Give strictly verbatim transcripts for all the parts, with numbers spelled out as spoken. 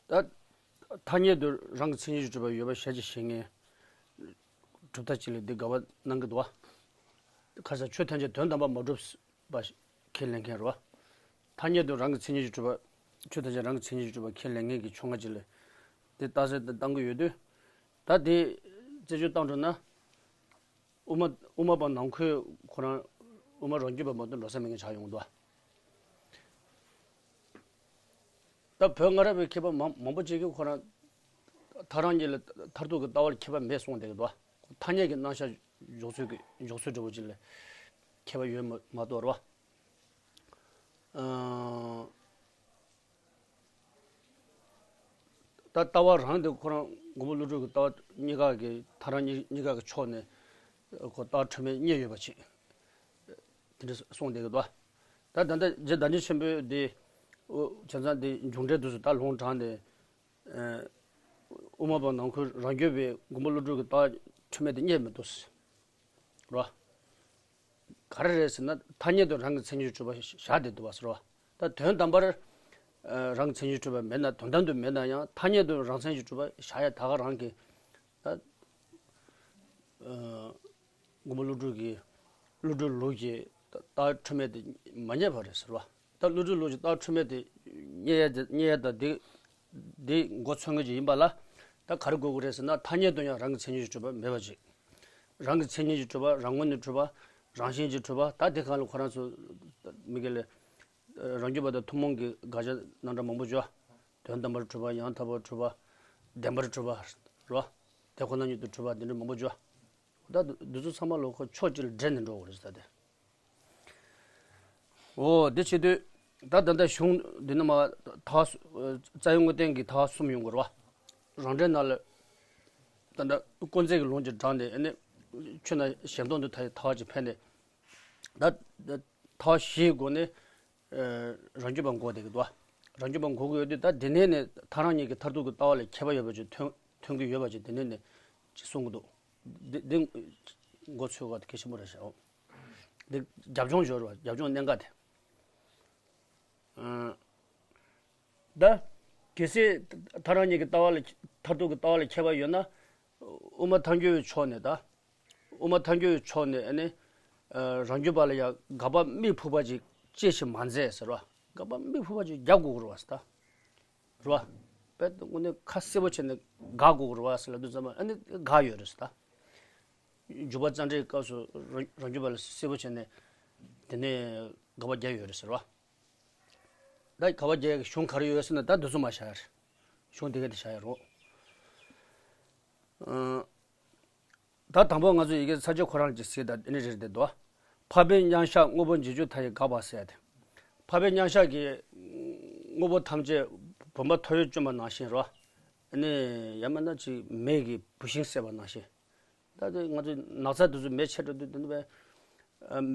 ད་ཐ་སྙད་དུ་རང་གི་མཚན་ཉིད་ཀྱིས་གྲུབ་པ་ཡོད་པ་ཞལ་གྱིས་བཞེས་མཁན་གྲུབ་མཐའ་གཅིག་ལ་འདི་དགག་པ་གནང་གི་འདུག་བ། ཁ་སང་ཆོས་ཐམས་ཅད་དོན་དམ་པར་མ་གྲུབ་པ་ཁས་ལེན་མཁན་རེད་བ། ཐ་སྙད་དུ་རང་གི་མཚན་ཉིད་ཀྱིས་གྲུབ་པ། ཆོས་ཐམས་ཅད་རང་གི་མཚན་ཉིད་ཀྱིས་གྲུབ་པ་ཁས་ལེན་མཁན་གྱི་ཕྱོགས་སྔ་ཅིག་ལ་དེ་རྟགས་གསལ་དེ་བཏང་གི་ཡོད་དུས། ད་དེ་རྩད་གཅོད་བཏང་འགྲོ་ན། དབུ་མ་དབུ་མ་པ་ནང་ཁུལ་ཁོ་རང་དབུ་མ་རང་རྒྱུད་པ་མ་གཏོགས་འགྲོ་ས་མེད་མཁན་ཆགས་ཡོང་འདུག་ད་བོད་སྔ་རབས་པའི་མཁས་པ་མང་མང་པོ་ཅིག་གིས་ཁོ་རང་ཐལ་རང་གཉིས་ལ་མཐར་ཐུག་གི་ལྟ་བར་ཁྱད་པར་མེད་གསུངས་བསྡད་ཀྱི་འདུག་ཐ་སྙད་ཀྱི་རྣམ་གཞག་འཇོག་ཚུལ་གྱི་འཇོག་ཚུལ་འདྲ་བོ་ཅིག་ལ་ཁྱད་པར་ཡོད་མ་མ་གཏོགས་རེད་བ། ཨང་། ད་ལྟ་བ་རང་དེ་ཁོ་རང་མགོན་པོ་ཀླུ་སྒྲུབ་ཀྱི་ལྟ་བ་གཉིས་ཀ་གི་ཐལ་རང་གཉིས་གཉིས་ཀ་གི་ཕྱོགས་ནས་ཁོ་ལྟ་བ་འཁྲུལ་མེད་རྙེད་ཡོད་པ་ཅིག་དེ་འདྲ་གསུངས་བསྡད་ཀྱི་འདུག་ད་ད་ལྟ་རྗེ་བདག་ཉིད་ཆེན་པོས་དེ་བྱས་ཙང་དེ་མཇུག་འབྲས་དུས་སུ་ད་ལུང་དྲངས་ཏེ། དབུ་མ་པ་ནང་ཁུལ་རང་རྒྱུད་པའི་མགོན་པོ་ཀླུ་སྒྲུབ་ཀྱི་ལྟ་བ་འཁྲུལ་མེད་དེ་རྙེད་མི་འདུག་རེད་བ། ག་རེ་རེད་ཟེར་ན་ཐ་སྙད་དུ་རང་གི་མཚན་ཉིད་ཀྱིས་གྲུབ་པ་བཞག་བསྡད་འདུག་བ་ཟེར་བ། ད་དོན་དམ་པར་རང་གི་མཚན་ཉིད་ཀྱིས་གྲུབ་པ་མེད་ན་དོན་དམ་དུ་མེད་ན་ཡང་ཐ་སྙད་དུ་རང་མཚན་གྱིས་གྲུབ་པ་བཞག་ཡ་ད་ག་རང་གི་ད་མགོན་པོ་ཀླུ་སྒྲུབ་ཀྱི་ཀླུ་སྒྲུབ་ལུགས་ཀྱི་ལྟ་བ་འཁྲུལ་མེད་དེ་མ་རྙེད་པ་རེད་ཟེར་བ། ད་ཀླུ་སྒྲུབ་ལུགས་ཀྱི་ལྟ་བ་འཁྲུལ་མེད་དེ་རྙེད་ཡ་དེ་རྙེད་ཡ་ད་དེ་དེ་མགོ་ཚོས་མཁན་ཅིག་ཡིན་པ་ལ་ད་ག་རེ་དགོས་ཀྱི་རེད་ཟེར་ན་ཐ་སྙད་དུ་ཡང་རང་གི་མཚན་ཉིད་ཀྱིས་གྲུབ་པ་མེད་པ་ཅིག་རང་གི་མཚན་ཉིད་ཀྱིས་གྲུབ་པ་རང་ངོས་ནས་གྲུབ་པ་རང་བཞིན་གྱིས་གྲུབ་པ་ད་དེ་གང་ལ་ཁོ་རང་ཚོ་མི་སྒེར་ལ་རང་རྒྱུད་པ་དང་ཐུན་མོང་གི་དགག་བྱ་རྣམ་གྲངས་མང་པོ་བརྗོད། དོན་དམ་པར་གྲུབ་པ་ཡང་དག་པར་གྲུབ་པ་བདེན་པར་གྲུབ་པ་རེད་བ། དེ་ཁོ་ན་ཉིད་དུ་གྲུབ་པ་འདི་འདྲ་མང་པོ་བརྗོད། ད་འདི་ཚོ་ཚང་མ་ལོ་ཁོ་ཕྱོགས་གཅིག་ལ་འདྲེས་ནས་འགྲོ་དགོས་རེད་ཟེར་ཏེ། འོ་དེ་བྱེད་དུས་ད་ད་ལྟ་གཞུང་འདི་ནི་མ་ཐ་རྩ་བའི་དངོས་བསྟན་གྱི་ཐ་གསུམ་ཡོང་དགོས་རེད་བ། རང་འགྲེལ་ནང་ལ་ད་ལྟ་དཀོན་བརྩེགས་ཀྱི་ལུང་གཅིག་དྲངས་ཏེ་ཨ་ནི་ཆོས་རྣམས་གཞན་སྟོང་དུ་ཐལ་བའི་ཐ་གཅིག་ཕན་ནས་ད་ད་ཐ་བཞིའི་སྒོ་ནས་རང་རྒྱུད་པ་འགོག་བསྡད་ཀྱི་འདུག་རང་རྒྱུད་པ་འགོག་གི་ཡོད་དུས་ད་དེ་ནས་ནས་ཐལ་རང་གཉིས་ཀྱི་མཐར་ཐུག་གི་ལྟ་བ་ལ་ཁྱད་པར་ཡོད་པ་ཅིག་ཐོན་ཐོན་གྱི་ཡོད་པ་ཅིག་དེ་ནས་ནས་ཅིག་གསུང་གི་འདུག་འདི་འདི་མགོ་ཚོས་ག་དེ་གལ་ཆེན་པོ་རེད་ཤག་འདི་རྒྱབ་ལྗོངས་སྦྱོར་བ་རྒྱབ་ལྗོངས་གནད་འགག་དེ། ཨ། ད་གལ་སྲིད་ཐལ་རང་གཉིས་ཀྱི་ལྟ་བ་ལ་མཐར་ཐུག་གི་ལྟ་བ་ལ་ཁྱད་པར་ཡོད་ན། དབུ་མ་ཐལ་འགྱུར་བའི་ཕྱོགས་ནས་ད། དབུ་མ་ཐལ་འགྱུར་བའི་ཕྱོགས་ནས་ཨ་ནི། རང་རྒྱུད་པ་ལ་ཡང་དགག་པ་མིག་ཕུག་པ་ཅིག་ཅི་ཞིག་མ་མཛད་ཟེར་བ། དགག་པ་མིག་ཕུག་པ་ཅིག་རྒྱག་དགོས་ཀྱི་རེད་བ་ཟེར་ད། རེད་བ། དཔེ་དངོས་གནས་ཁ་གསལ་པོ་བྱས་ནས་དགག་དགོས་ཀྱི་རེད་བ་ཟེར་ལབ་དུས་ཙམ་པ་ཨ་ནི་དགག་ཡོད་རེད་ཟེར་ད། འཇུག་པ་རྩ་འགྲེལ་སྐབས་སུ་རང་རང་རྒྱུད་པ་ལ་གསལ་པོ་བྱས་ནས་དེ་ནས་དགག་པ་རྒྱག་ཡོད་རེད་ཟེར་བ། ད་དགག་པ་རྒྱག་གི་གཞུང་ག་རེ་ཡོད་ཟེར་ན་ད་འདི་ཚོ་མ་བཞག་ཡ་རེད། གཞུང་དེ་ག་དེ་བཞག་ཡ་རོགས། ཨ། ད་དང་པོ་ང་ཚོ་ཡི་གེ་ཚར་གཅོད་ཁོ་རང་ལ་ཅིག་གཟིགས་དང་དེ་ནས་རེད་བསྡད་འདུག་འཕགས་པའི་མཉམ་གཞག་དངོས་པོ་འཇིག་འཇུག་མཐའ་ཡས་དགག་པ་ཟེར་ཏེ། འཕགས་པའི་མཉམ་གཞག་གི་དངོས་པོ་ཐམས་ཅད་བུམ་པ་ཐོ་ཡོར་བཅོམ་པ་ནང་བཞིན་རོ། ཨ་ནི་ཡང་མིན་ན་ཅིག་མེ་གིས་བུད་ཤིང་བསྲེགས་པ་ནང་བཞིན། ད་དེ་ང་ཚོ་ན་ཚ་དེ་ཚོ་མེ་མཆེད་འགྲོ་དུས་དེ་འདྲ་བས།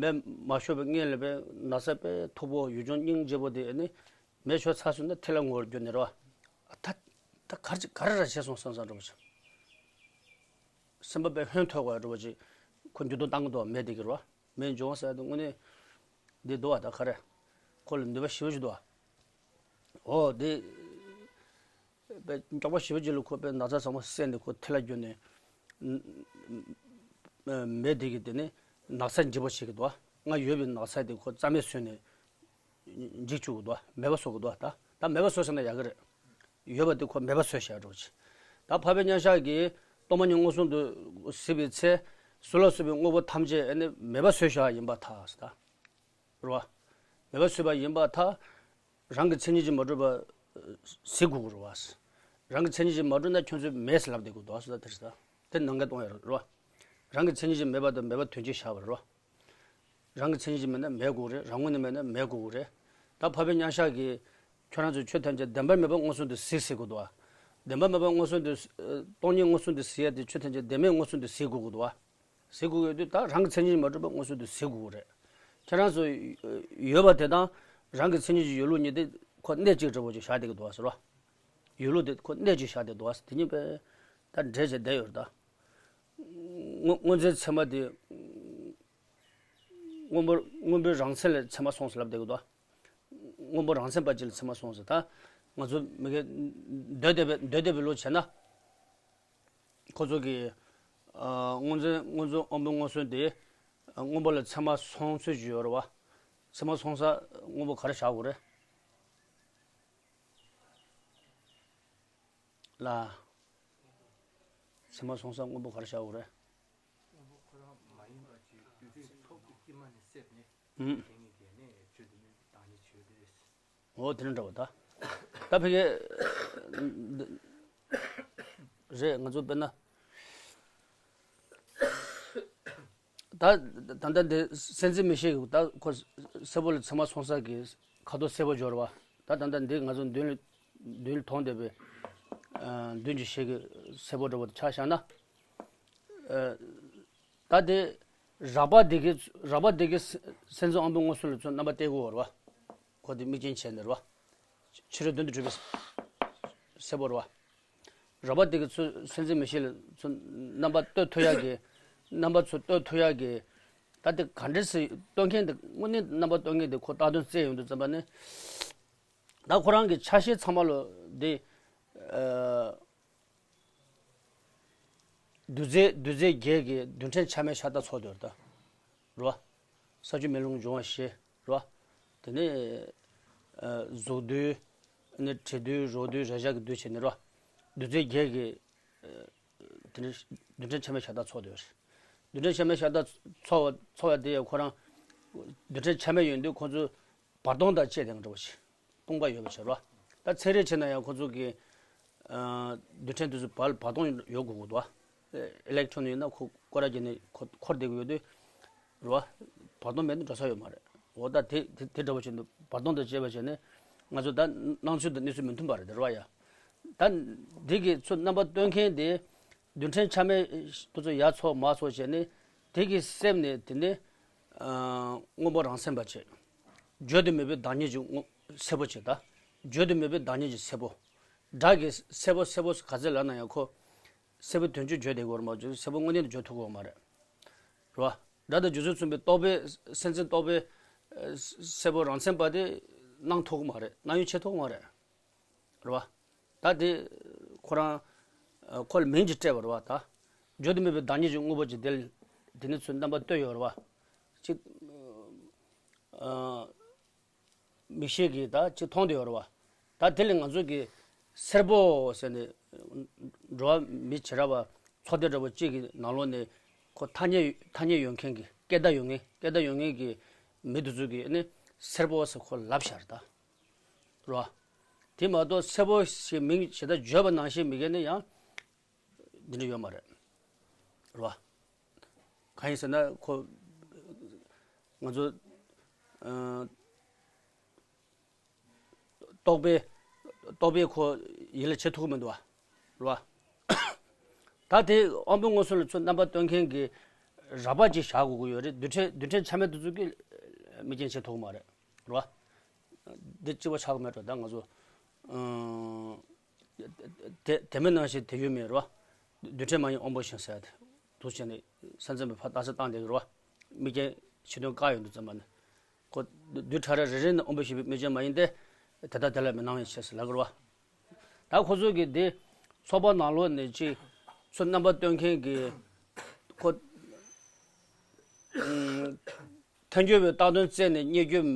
མེ་མ་ཤོར་བའི་སྔོན་ལ་བས་ན་ཚ་དཔེ་མཐུག་པོ་ཡུལ་ལྗོངས་སྙིང་རྗེ་པོ་དེ་ཨ་ནི་མེ་ཤོར་ཚར་སོང་ན་ཐལ་བར་ངོ་བོར་གྱུར་ནས་རོ། ད་ད་ག་རེ་ག་རེ་ར་བྱས་སོང་བསམ་བསམ་འདྲ་པོ་ཅིག་སེམས་པ་དཔེ་ཧོན་ཐོར་བ་འདྲ་པོ་ཅིག་ཁོ་འགྱུར་ལྡོག་བཏང་གི་འདུག་མེ་དེ་གི་རོ། མེ་འབྱུང་བ་ཟེར་དུས་དངོས་གནས་འདི་འདུག་བ། ད་ག་རེ་ཁོ་ལ་ནུས་པ་ཞེ་པོ་ཅིག་འདུག་བ། འོ་དེ་དཔེ་མགྱོགས་པོ་ཞེ་པོ་ཅིག་ལ་ཁོ་དཔེ་ན་ཚ་ཚང་མ་བསལ་ནས་ཁོ་ཐལ་བར་གྱུར་ནས་མེ་དེ་གི་དེ་ནས་ན་ཚ་འཇིག་པ་བྱེད་ཀྱི་འདུག་བ། ང་ཡོད་པའི་ན་ཚ་དེ་ཁོ་རྩ་མེད་བཟོས་ནས་འཇིག་བཅུག་གི་འདུག་བ། མེད་པ་བཟོ་གི་འདུག་བ། ད་ད་མེད་པ་བཟོས་ཟེར་ན་ཡག་གི་རེད། ཡོད་པ་དེ་ཁོ་མེད་པ་བཟོས་བཞག་འགྲོ་ཅིག་ད་འཕགས་པའི་མཉམ་གཞག་གིས་སྟོང་པ་ཉིད་མངོན་སུམ་དུ་གཟིགས་པའི་ཚེ་གཟུགས་ལ་སོགས་པའི་དངོས་པོ་ཐམས་ཅད་ཨ་ནི་མེད་པ་བཟོས་བཞག་ཡིན་པར་ཐལ་ཟེར་ད། རེད་བ། མེད་པ་བཟོས་པ་ཡིན་པར་ཐལ། རང་གི་མཚན་ཉིད་ཀྱིས་མ་གྲུབ་པ་གཟིགས་དགོས་ཀྱི་རེད་བ། རང་གི་མཚན་ཉིད་ཀྱིས་མ་གྲུབ་ན་ཁྱོད་ཚོས་མེད་ཟེར་ལབ་བསྡད་དགོས་འདུག་ཟེར་ད་དེ་རེད་ད། དེ་ནང་འགལ་གཏོང་ཡ་རེད་བ། རང་གི་མཚན་ཉིད་ཀྱིས་མེད་པ་དང་མེད་པ་དོན་གཅིག་བཞག་པ་རེད་བ། རང་གི་མཚན་ཉིད་ཀྱིས་མེད་ན་མེད་དགོས་རེད། རང་ངོས་ནས་མེད་ན་མེད་དགོས་རེད། ད་འཕགས་པའི་མཉམ་གཞག་གིས་ཁྱོད་རང་ཚོ་ཆོས་ཐམས་ཅད་བདེན་པར་མེད་པར་མངོན་སུམ་དུ་གཟིགས་ཟེར་དགོས་འདུག་བ། བདེན་པར་མེད་པར་མངོན་སུམ་དུ་སྟོང་ཉིད་མངོན་སུམ་དུ་གཟིགས་ཡ་དེ་ཆོས་ཐམས་ཅད་བདེན་མེད་མངོན་སུམ་དུ་གཟིགས་དགོས་ཀྱི་འདུག་བ། གཟིགས་དགོས་ཀྱི་ཡོད་དུས་ད་རང་གི་མཚན་ཉིད་མ་གྲུབ་པ་མངོན་སུམ་དུ་གཟིགས་དགོས་ཀྱི་རེད། ཁྱེད་རང་ཚོ་ཡོད་པ་དེ་དང་རང་གི་མཚན་ཉིད་ཀྱི་ཡོད་ལུགས་གཉིས་དེ་ཁོ་གནད་གཅིག་འདྲ་པོ་ཅིག་བཞག་བསྡད་ཀྱི་འདུག་བ་ཟེར་བ། ཡོད་ལུགས་དེ་ཁོ་གནད་གཅིག་བཞག་བསྡད་འདུག་བ་ཟེར་དེ་གཉིས་པས་ད་འདྲེས་བྱས་བསྡད་ཡོད་རེད་ད། སྔོ་སྔོ་འཛིན་ཚད་མ་དེ་སྔོན་པོ་སྔོན་པོའི་རང་མཚན་ལ་ཚད་མ་སོང་ཟེར་ལབ་བསྡད་ཀྱི་འདུག་བ། སྔོན་པོ་རང་མཚན་པ་ཅིག་ལ་ཚད་མ་སོང་ཟེར་ད། ང་ཚོ་མི་གེ་འདོད་བསྡད་པའི་འདོད་བསྡད་པའི་ལུགས་བྱས་ན། ཁོ་ཚོ་གི་ཨ་སྔོ་ཚོན་སྔོ་ཚོན་དབང་པོའི་མངོན་སུམ་དེ་སྔོན་པོ་ལ་ཚད་མ་སོང་ཚོད་ཅིག་ཡོད་རེད་བ། ཚད་མ་སོང་ས་སྔོན་པོ་ག་རེ་བཞག་དགོས་རེད། ལ། ཚད་མ་སོང་ས་སྔོན་པོ་ག་རེ་བཞག་དགོས་རེད། སྔོན་པོ་ཁོ་རང་མ་ཡིན་པ་ཅིག་དུས་དུས་ཐོག་གི་དཀྱིལ་མ་ནས་སེབ་ནས། ཨུམ། དེ་ངེས་དེ་ནས་བརྗོད་དུ་མེད་པའི་བདག་ཉིད་བརྗོད་དེ། འོ་དེ་འདྲ་འདྲ་བ་ད། ད་ཕ་གི་རེད། ང་ཚོ་དཔེར་ན། ད་ད་ལྟ་འདི་སེམས་ཙམ་མིག་ཤེས་ཀྱི་ད་ཁོ་སེར་པོ་ལ་ཚད་མ་སོང་ས་གི་ཁ་དོག་སེར་པོ་སྦྱོར་བ། ད་ད་ལྟ་འདི་ང་ཚོ་མདུན་ལ་མདུན་ལ་མཐོང་བསྡད་པའི་ཨ་མདུན་གྱི་ཤེས་ཀྱི་སེར་པོ་འདྲ་བོ་དེ་ཆ་བཞག་ན། ཨ་ད་དེ་རགས་པ་དེ་གི་རགས་པ་དེ་གི་སེམས་ཙམ་དབང་པོའི་མངོན་སུམ་ལ་ཚུར་རྣམ་པ་གཏད་དགོས་རེད་བ། ཁོ་དེ་དམིགས་རྐྱེན་བྱས་ནས་རེད་བ། ཕྱི་རོལ་མདུན་དུ་གྲུབ་པའི་སེར་པོ་རེད་བ། རགས་པ་དེ་གི་ཚུར་སེམས་ཙམ་མིག་ཤེས་ལ་ཚུར་རྣམ་པ་གཏོད་ཐུབ་ཡག་གི། རྣམ་པ་ཚུར་གཏོད་ཐུབ་ཡག་གི། ད་དེ་ག་འདྲ་སེ་གཏོད་མཁན་དེ་དངོས་གནས་རྣམ་པ་གཏོད་མཁན་དེ་ཁོ་བཏགས་དོན་བཙལ་ཡོང་དུས་ཙམ་པ་ནི། ད་ཁོ་རང་གི་ཆ་ཤས་ཚང་མ་ལོ་དེ། ཨ། རྡུལ་རྫས་རྡུལ་རྫས་བརྒྱད་ཀྱི་རྡུལ་ཕྲན་ཆ་མེད་ཤ་སྟག་ཚོགས་དེ་རེད་ད། རེད་བ། ས་ཆུ་མེ་རླུང་འབྱུང་བ་བཞི་རེད་བ། དེ་ནས་ཨ་གཟུགས་རྡུལ། ཨ་ནི་དྲི་རྡུལ་རོ་རྡུལ་རེག་བྱ་གི་རྡུལ་བྱས་ནས་རེད་བ། རྡུལ་རྫས་བརྒྱད་ཀྱི་ཨ་དེ་ནས་རྡུལ་ཕྲན་ཆ་མེད་ཤ་སྟག་ཚོགས་དེ་རེད། རྡུལ་ཕྲན་ཆ་མེད་ཤ་སྟག་ཚོགས་ཚོགས་པ་དེ་ཡང་ཁོ་རང་རྡུལ་ཕྲན་ཆ་མེད་ཡོད་དུས་ཁོ་ཚོ་བར་སྟོང་དང་བཅས་ཏེ་འགྲོ་བ་ཞིག་སྟོང་པ་ཡོད་པ་ཞིག་རེད་བ། ད་ཚན་རིག་བྱས་ན་ཡང་ཁོ་ཚོ་གི་ཨ་རྡུལ་ཕྲན་དེ་ཚོ་བར་བར་སྟོང་ཡོད་དགོས་ཀྱི་འདུག་བ། ཨི་ལེག་ཊོན་ཡིན་ན་ཁོ་སྐོར་ར་བརྒྱབ་ནས་ཁོ་འཁོར་བསྡད་ཀྱི་ཡོད་དུས་རེད་བ། བར་སྟོང་མེད་ན་འགྲོ་ས་ཡོད་མ་རེད། འོ་ད་དེ་དེ་དེ་འདྲ་བ་བྱས་ནས་བར་སྟོང་དང་བཅས་པ་བྱས་ནས་ང་ཚོ་ད་སྣང་ཚུལ་དང་གནས་ཚུལ་མི་མཐུན་པ་རེད་དེ་རེད་བ་ཡ། ད་འདི་གི་ཚུར་རྣམ་པ་སྟོན་མཁན་དེ་རྡུལ་ཕྲན་ཆ་མེད་དེ་ཚོ་ཡར་ཚོགས་མར་ཚོགས་བྱས་ནས་དེ་གི་སེམས་ནས་དེ་ནས་ཨ་སྔོན་པོ་རང་མཚན་པ་བྱས། བརྗོད་དུ་མེད་པའི་བདག་ཉིད་ཀྱི་སྔོ་སེར་པོ་བྱས་ད། བརྗོད་དུ་མེད་པའི་བདག་ཉིད་ཀྱི་སེར་པོ། སྒྲ་གི་སེར་པོ་སེར་པོ་ག་ཚད་ལབ་ན་ཡང་ཁོ། སེར་པོ་དོན་བཅུ་བརྗོད་བསྡད་ཀྱི་ཡོད་མ་གཏོགས་སེར་པོ་དངོས་གནས་དུ་བརྗོད་ཐུབ་ཀྱི་ཡོད་མ་རེད། རེད་བ། སྒྲ་དང་རྗེས་སུ་མཚུངས་པའི་རྟོག་པའི་སེམས་ཅན་རྟོག་པའི་ཨ་སེར་པོ་རང་མཚན་པ་དེ་སྣང་ཐུབ་ཀྱི་མ་རེད། སྣང་ཡུལ་བྱེད་ཐུབ་ཀྱི་མ་རེད། རེད་བ། ད་དེ་ཁོ་རང་ཨ་ཁོ་ལ་མིང་ཅིག་སྤྲད་པ་རེད་བ་ད། བརྗོད་དུ་མེད་པའི་བདག་ཉིད་ཀྱི་དངོས་པོ་ཅིག་དེ་ལ་དེ་ནི་ཚུར་རྣམ་པ་གཏོད་ཡོད་རེད་བ། ཅིག་ཨ་མིག་ཤེས་ཀྱིས་ད་ཅིག་མཐོང་བསྡད་ཡོད་རེད་བ། ད་དེ་ལས་ང་ཚོ་གི་སེར་པོ་ཟེར་ནས་འགྲོ་བ་མི་བྱེ་བྲག་པ་ཚོགས་སྡེ་འདྲ་པོ་གཅིག་གི་ནང་ལོགས་ནས་ཁོ་ཐ་སྙད་ཐ་སྙད་ཡོད་མཁན་གྱི་སྐད་བརྡ་ཡོད་མཁན་སྐད་བརྡ་ཡོད་མཁན་གྱི་མི་དེ་ཚོ་གིས་ནི་སེར་པོ་ཟེར་ཁོ་ལབ་བཞག་རེད་ད། རེད་བ། དེ་མ་གཏོགས་སེར་པོ་ཞེས་མིང་ཞེ་དྲག་བརྗོད་པ་ནང་བཞིན་མི་སྒེར་ནི་ཡང་འདི་འདྲ་ཡོད་མ་རེད། རེད་བ། གང་ཡིན་ཟེར་ན་ཁོ་ང་ཚོ་ཨ་རྟོག་པས་རྟོག་པས་ཁོ་ཡིད་ལ་བྱེད་ཐུབ་ཀྱི་མི་འདུག་བ། རེད་བ། ད་དེ་དབང་པོའི་མངོན་སུམ་ལ་ཚུར་རྣམ་པ་སྟོན་མཁན་གྱི་རགས་པ་ཅིག་བཞག་དགོས་ཀྱི་ཡོད་རེད། རྡུལ་ཕྲན་རྡུལ་ཕྲན་ཆ་མེད་དེ་ཚོ་གིས་མིག་རྐྱེན་བྱེད་ཐུབ་ཀྱི་མ་རེད། རེད་བ། འདི་གཅིག་པ་ཆགས་ཀྱི་མེད་འགྲོ། ད་ང་ཚོ་ཨ་དེ་དེ་མིན་ནང་བཞིན་དེ་ཡོད་མེད་རེད་བ། རྡུལ་ཕྲན་མ་ཡིན་དབང་པོ་བཞིན་ཟེར་ཡ་དེ་འདུག་བྱས་ནས་སེམས་ཙམ་པའི་ཕར་རྟགས་གསལ་བཏང་བསྡད་ཀྱི་རེད་བ། མིག་རྐྱེན་བྱེད་དོན་བཀག་ཡོང་དུས་ཙམ་པ་ནས་ཁོ་རྡུལ་ཕྲ་རབ་རེ་རེ་ནས་དབང་པོ་བཞི་པའི་མིག་རྐྱེན་མ་ཡིན་ཏེ། དེ་ལྟར་དེ་ལ་མི་སྣང་བའི་ཕྱིར་ཟེར་ལབ་ཀྱི་རེད་བ། ད་ཁོ་ཚོ་གིས་འདི་ཚོགས་པ་ནང་ལོགས་ནས་ཅིག་ཚུར་རྣམ་པ་སྟོན་མཁན་གྱི་ཁོ་ཐལ་འགྱུར་བའི་བཏགས་དོན་བཙལ་ནས་རྙེད་རྒྱུ།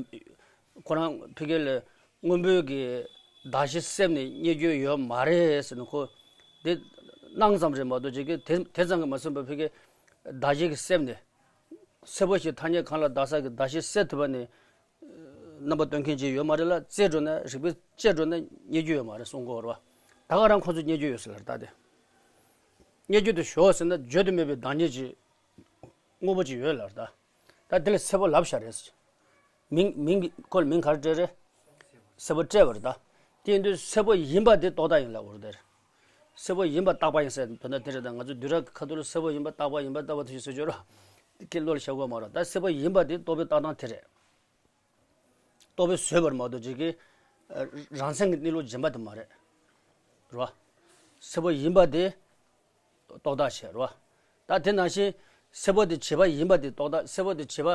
ཁོ་རང་ཕ་གི་ལ་སྔོན་པོའི་གི་གདགས་གཞི་སེམས་ནས་རྙེད་རྒྱུ་ཡོད་མ་རེད་ཟེར་ནས་ཁོ་འདི་སྣང་ཙམ་རེད་མ་གཏོགས་ཅིག་གི་དེ་དེ་ཙམ་གྱིས་མ་ཟིན་པར་ཕ་གི་གདགས་གཞི་གི་སེམས་ནས་སེར་པོ་ཞེས་ཐ་སྙད་གང་ལ་གདགས་ས་གི་གདགས་གཞི་སེལ་ཐུབ་པ་ནི་རྣམ་པ་སྟོན་མཁན་ཅིག་ཡོད་མ་རེད་ལ། རྩལ་འགྲོ་ན་རིག་པས་དཔྱད་འགྲོ་ན་རྙེད་རྒྱུ་ཡོད་མ་རེད་གསུང་གི་ཡོད་རེད་བ། ད་ག་རང་ཁོ་ཚོས་རྙེད་རྒྱུ་ཡོད་ཟེར་ལ་ད་དེ། རྙེད་རྒྱུ་དེ་ཞོག་ཟེར་ན་བརྗོད་དུ་མེད་པའི་བདག་ཉིད་ཀྱི་དངོས་པོ་ཅིག་ཡོད་ལ་ད། ད་དེ་ལ་སེར་པོ་ལབ་བཞག་རེད། མིང་མིང་གི་ཁོ་ལ་མིང་ག་རེ་སྤྲད་རེད། སེར་པོ་སྤྲད་པ་རེད་ད། དེ་ཡིན་དུས་སེར་པོ་ཡིན་པ་དེ་རྟོག་བཏགས་ཡིན་ལབ་དགོས་རེད་དེ། སེར་པོ་ཡིན་པ་རྟག་པ་ཡིན་ཟེར་དོན་དག་དེ་རེད་ད། ང་ཚོ་བདུད་ར་ཁ་ཐུག་ལ་སེར་པོ་ཡིན་པ་རྟག་པ་ཡིན་པ་རྟག་པ་དེ་ཞིག་ཟེར་ཆོག་ར། དེ་སྐད་བློ་ལ་ཤར་གོ་མ་རེད། ད་སེར་པོ་ཡིན་པ་དེ་རྟོག་པའི་རྟགས་སྟངས་དེ་རེད། རྟོག་པས་བཟོས་པར་མ་གཏོགས་ཅིག་གི་ཨ་རང་མཚན་གྱི་གནས་ལུགས་སྦྱིན་པ་དེ་མ་རེད། རེད་བ། སེར་པོ་ཡིན་པ་དེ་རྟོག་བཏགས་བྱས་རེད་བ། ད་དེ་ནང་བཞིན་སེར་པོ་དེ་བྱས་པ་ཡིན་པ་དེ་རྟོག་བཏགས། སེར་པོ་དེ་བྱས་པ་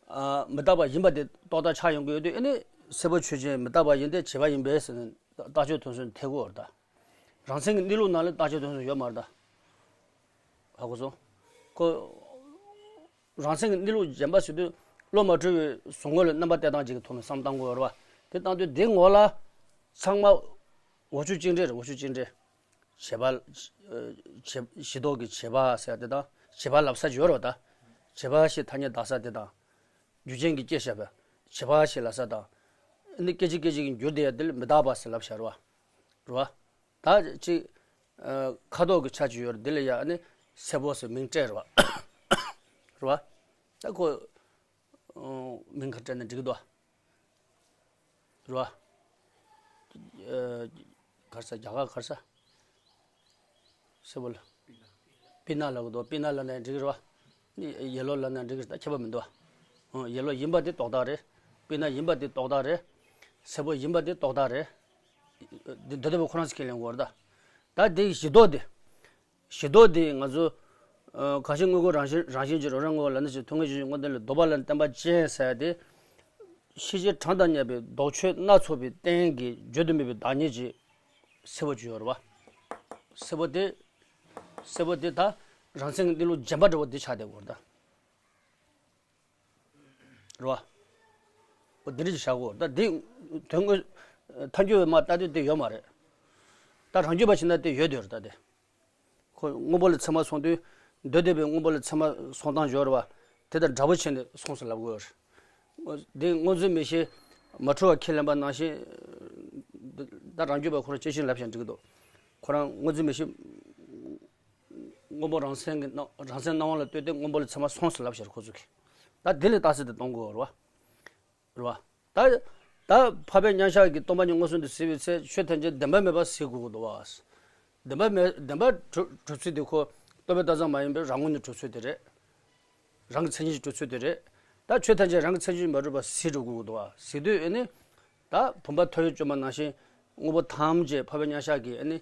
ཨ་མི་རྟག་པ་ཡིན་པ་དེ་རྟོག་བཏགས་ཆགས་ཡོང་གི་ཡོད་དུས། ཨ་ནི་སེར་པོ་ཆོས་ཅན་མི་རྟག་པ་ཡིན་ཏེ་བྱས་པ་ཡིན་པས་ཟེར་ནས་ ད་རྟགས་ཆོས་དོན་གསུམ་ཐེག་གོ་རེད་ད། རང་མཚན་གྱི་གནས་ལུགས་ནང་ལ་རྟགས་ཆོས་དོན་གསུམ་ཡོད་མ་རེད་ད། ཧ་གོ་སོང་། ཁོ། རང་མཚན་གྱི་གནས་ལུགས་རྗེན་པ་ཟེར་དུས་བློ་མ་གྲོས་པའི་གཟུང་ངོ་ལ་རྣམ་པ་གཏད་སྟངས་ཅིག་གི་ཐོག་ནས་བསམ་བཏང་དགོས་རེད་བ། དེ་བཏང་དུས་དེ་ངོ་ལ་ཚང་མ་འོ་ཆུ་གཅིག་འདྲེས་རེད། འོ་ཆུ་གཅིག་འདྲེས། བྱེད་པ། བྱེད་བྱེད་ལྡོག་གི་བྱེད་པ་ཟེར་དེ་དང་བྱེད་པ་ལབ་ས་ཡོད་རེད་བ་ད། བྱེད་པ་ཞེས་ཐ་སྙད་བཏགས་ས་དེ་དང་། རྒྱུ་རྐྱེན་གྱིས་སྐྱེས་བཞག་པའི་བྱེད་པ་ཞེས་ལབ་ས་དང་། ཨ་ནི་སྐད་ཅིག་སྐད་ཅིག་གིས་འགྱུར་བསྡད་ཡ་དེ་ལ་མི་རྟག་པ་ཟེར་ལབ་བཞག་རེད་བ། རེད་བ། ད་ཅིག་ཁ་དོག་གི་ཆ་ཅིག་ཡོད་རེད། དེ་ལ་ཡ་ཨ་ནི་སེར་པོ་ཟེར་མིང་སྤྲད་རེད་བ། རེད་བ། ད་ཁོ་མིང་ག་སྤྲད་ན་འགྲིག་གི་འདུག་བ། རེད་བ། ག་རེ་ཟ། རྒྱ་གར་ག་རེ་ཟ། སེར་པོ་ལ། པི་ན་ལབ་གི་འདུག་པི་ན་ལབ་ན་འགྲིག་གི་རེད་བ། ཡེ་ལོ་ལབ་ན་འགྲིག་གི་རེད། ད་ཁྱད་པར་མི་འདུག་བ། ཡེ་ལོ་ཡིན་པ་དེ་རྟོགས་སྟངས་རེད། པི་ན་ཡིན་པ་དེ་རྟོགས་སྟངས་རེད། སེར་པོ་ཡིན་པ་དེ་རྟོགས་སྟངས་རེད། འདི་འདོད་པའི་ཁོ་རང་ཚོ་ཁས་ལེན་དགོས་རེད་ད། ད་འདི་གཞི་ལྡོག་དེ། གཞི་ལྡོག་དེ་ང་ཚོ། ཁ་ཞེ་དངོས་ཀུན་རང་བཞིན་རང་བཞིན་གྱིས་རང་རང་ངོ་བོ་ལ་ནི་ཞེས་ཐུགས་ངེས་གཞི་བཞིན་དངོས་བསྟན་ལ་ལྡོག་པ་ལ་བརྟེན་པ་ཅན་ཟེར་ཏེ། ཤེས་བྱའི་གྲངས་དང་མཉམ་པའི་ལྡོག་ཆོས་སྣ་ཚོགས་པའི་རྟེན་གྱི་བརྗོད་དུ་མེད་པའི་བདག་ཉིད་ཀྱི་སེར་པོ་ཅིག་ཡོད་རེད་བ། སེར་པོ་དེ། སེར་པོ་དེ་ད་རང་མཚན་གྱི་གནས་ལུགས་རྗེན་པ་འདྲ་བོ་དེ་ཆགས་བསྡད་ཡོད་རེད་ད། རེད་བ། འོ་དེ་འདྲ་ཅིག་བཞག་གོ་ད་དེ། དོན་དངོས། ཐལ་འགྱུར་བའི་མ་ལྟ་དུས་དེ་ཡོད་མ་རེད། ད་རང་རྒྱུད་པ་བྱས་ན་དེ་ཡོད་དེ་རེད་ད་དེ། ཁོ་སྔོན་པོ་ལ་ཚད་མ་སོང་དུས། འདོད་བདེ་བའི་སྔོན་པོ་ལ་ཚད་མ་སོང་སྟངས་སྦྱོར་བ། དེ་དང་འདྲ་པོ་བྱས་ནས་སོང་ཟེར་ལབ་དགོས་རེད། འདི་སྔོ་འཛིན་མིག་ཤེས་མ་འཁྲུལ་བ་ཁས་ལེན་པ་ནང་བཞིན། ད་རང་རྒྱུད་པ་ཁོ་རང་སྐྱེ་ཤིང་ལབ་ཀྱང་འགྲིག་གི་འདུག་ཁོ་རང་སྔོ་འཛིན་མིག་ཤེས། སྔོན་པོ་རང་མཚན་གྱི་སྣང་། རང་མཚན་སྣང་བ་ལ་ལྟོས་ཏེ་སྔོན་པོ་ལ་ཚད་མ་སོང་ཟེར་ལབ་ཤར་ཁོ་ཚོ་གིས། ད་དེ་ལས་རྟགས་གསལ་དེ་གཏོང་དགོས་རེད་བ། རེད་བ། ད། ད་འཕགས་པའི་མཉམ་གཞག་གི་སྟོང་པ་ཉིད་མངོན་སུམ་དུ་གཟིགས་པའི་ཚེ་ཆོས་ཐམས་ཅད་བདེན་པ་མེད་པར་གཟིགས་དགོས་ཀྱི་འདུག་བ། བདེན་པ་མེད། བདེན་པ་གྲུབ་གྲུབ་ཚུལ་དེ་ཁོ་རྟོག་པའི་རྟགས་ཙམ་མ་ཡིན་པའི་རང་ངོས་ནས་གྲུབ་ཚུལ་དེ་རེད། རང་གི་མཚན་ཉིད་ཀྱིས་གྲུབ་ཚུལ་དེ་རེད། ད་ཆོས་ཐམས་ཅད་རང་གི་མཚན་ཉིད་ཀྱིས་མ་གྲུབ་པར་གཟིགས་འགྲོ་དགོས་ཀྱི་འདུག་བ། གཟིགས་དུས་ཨེ་ནི། ད་བུམ་པ་མཐོ་བའི་བཅོས་མ་ནང་བཞིན་དངོས་པོ་ཐམས་ཅད་འཕགས་པའི་མཉམ་གཞག་གིས་ཨེ་ནི།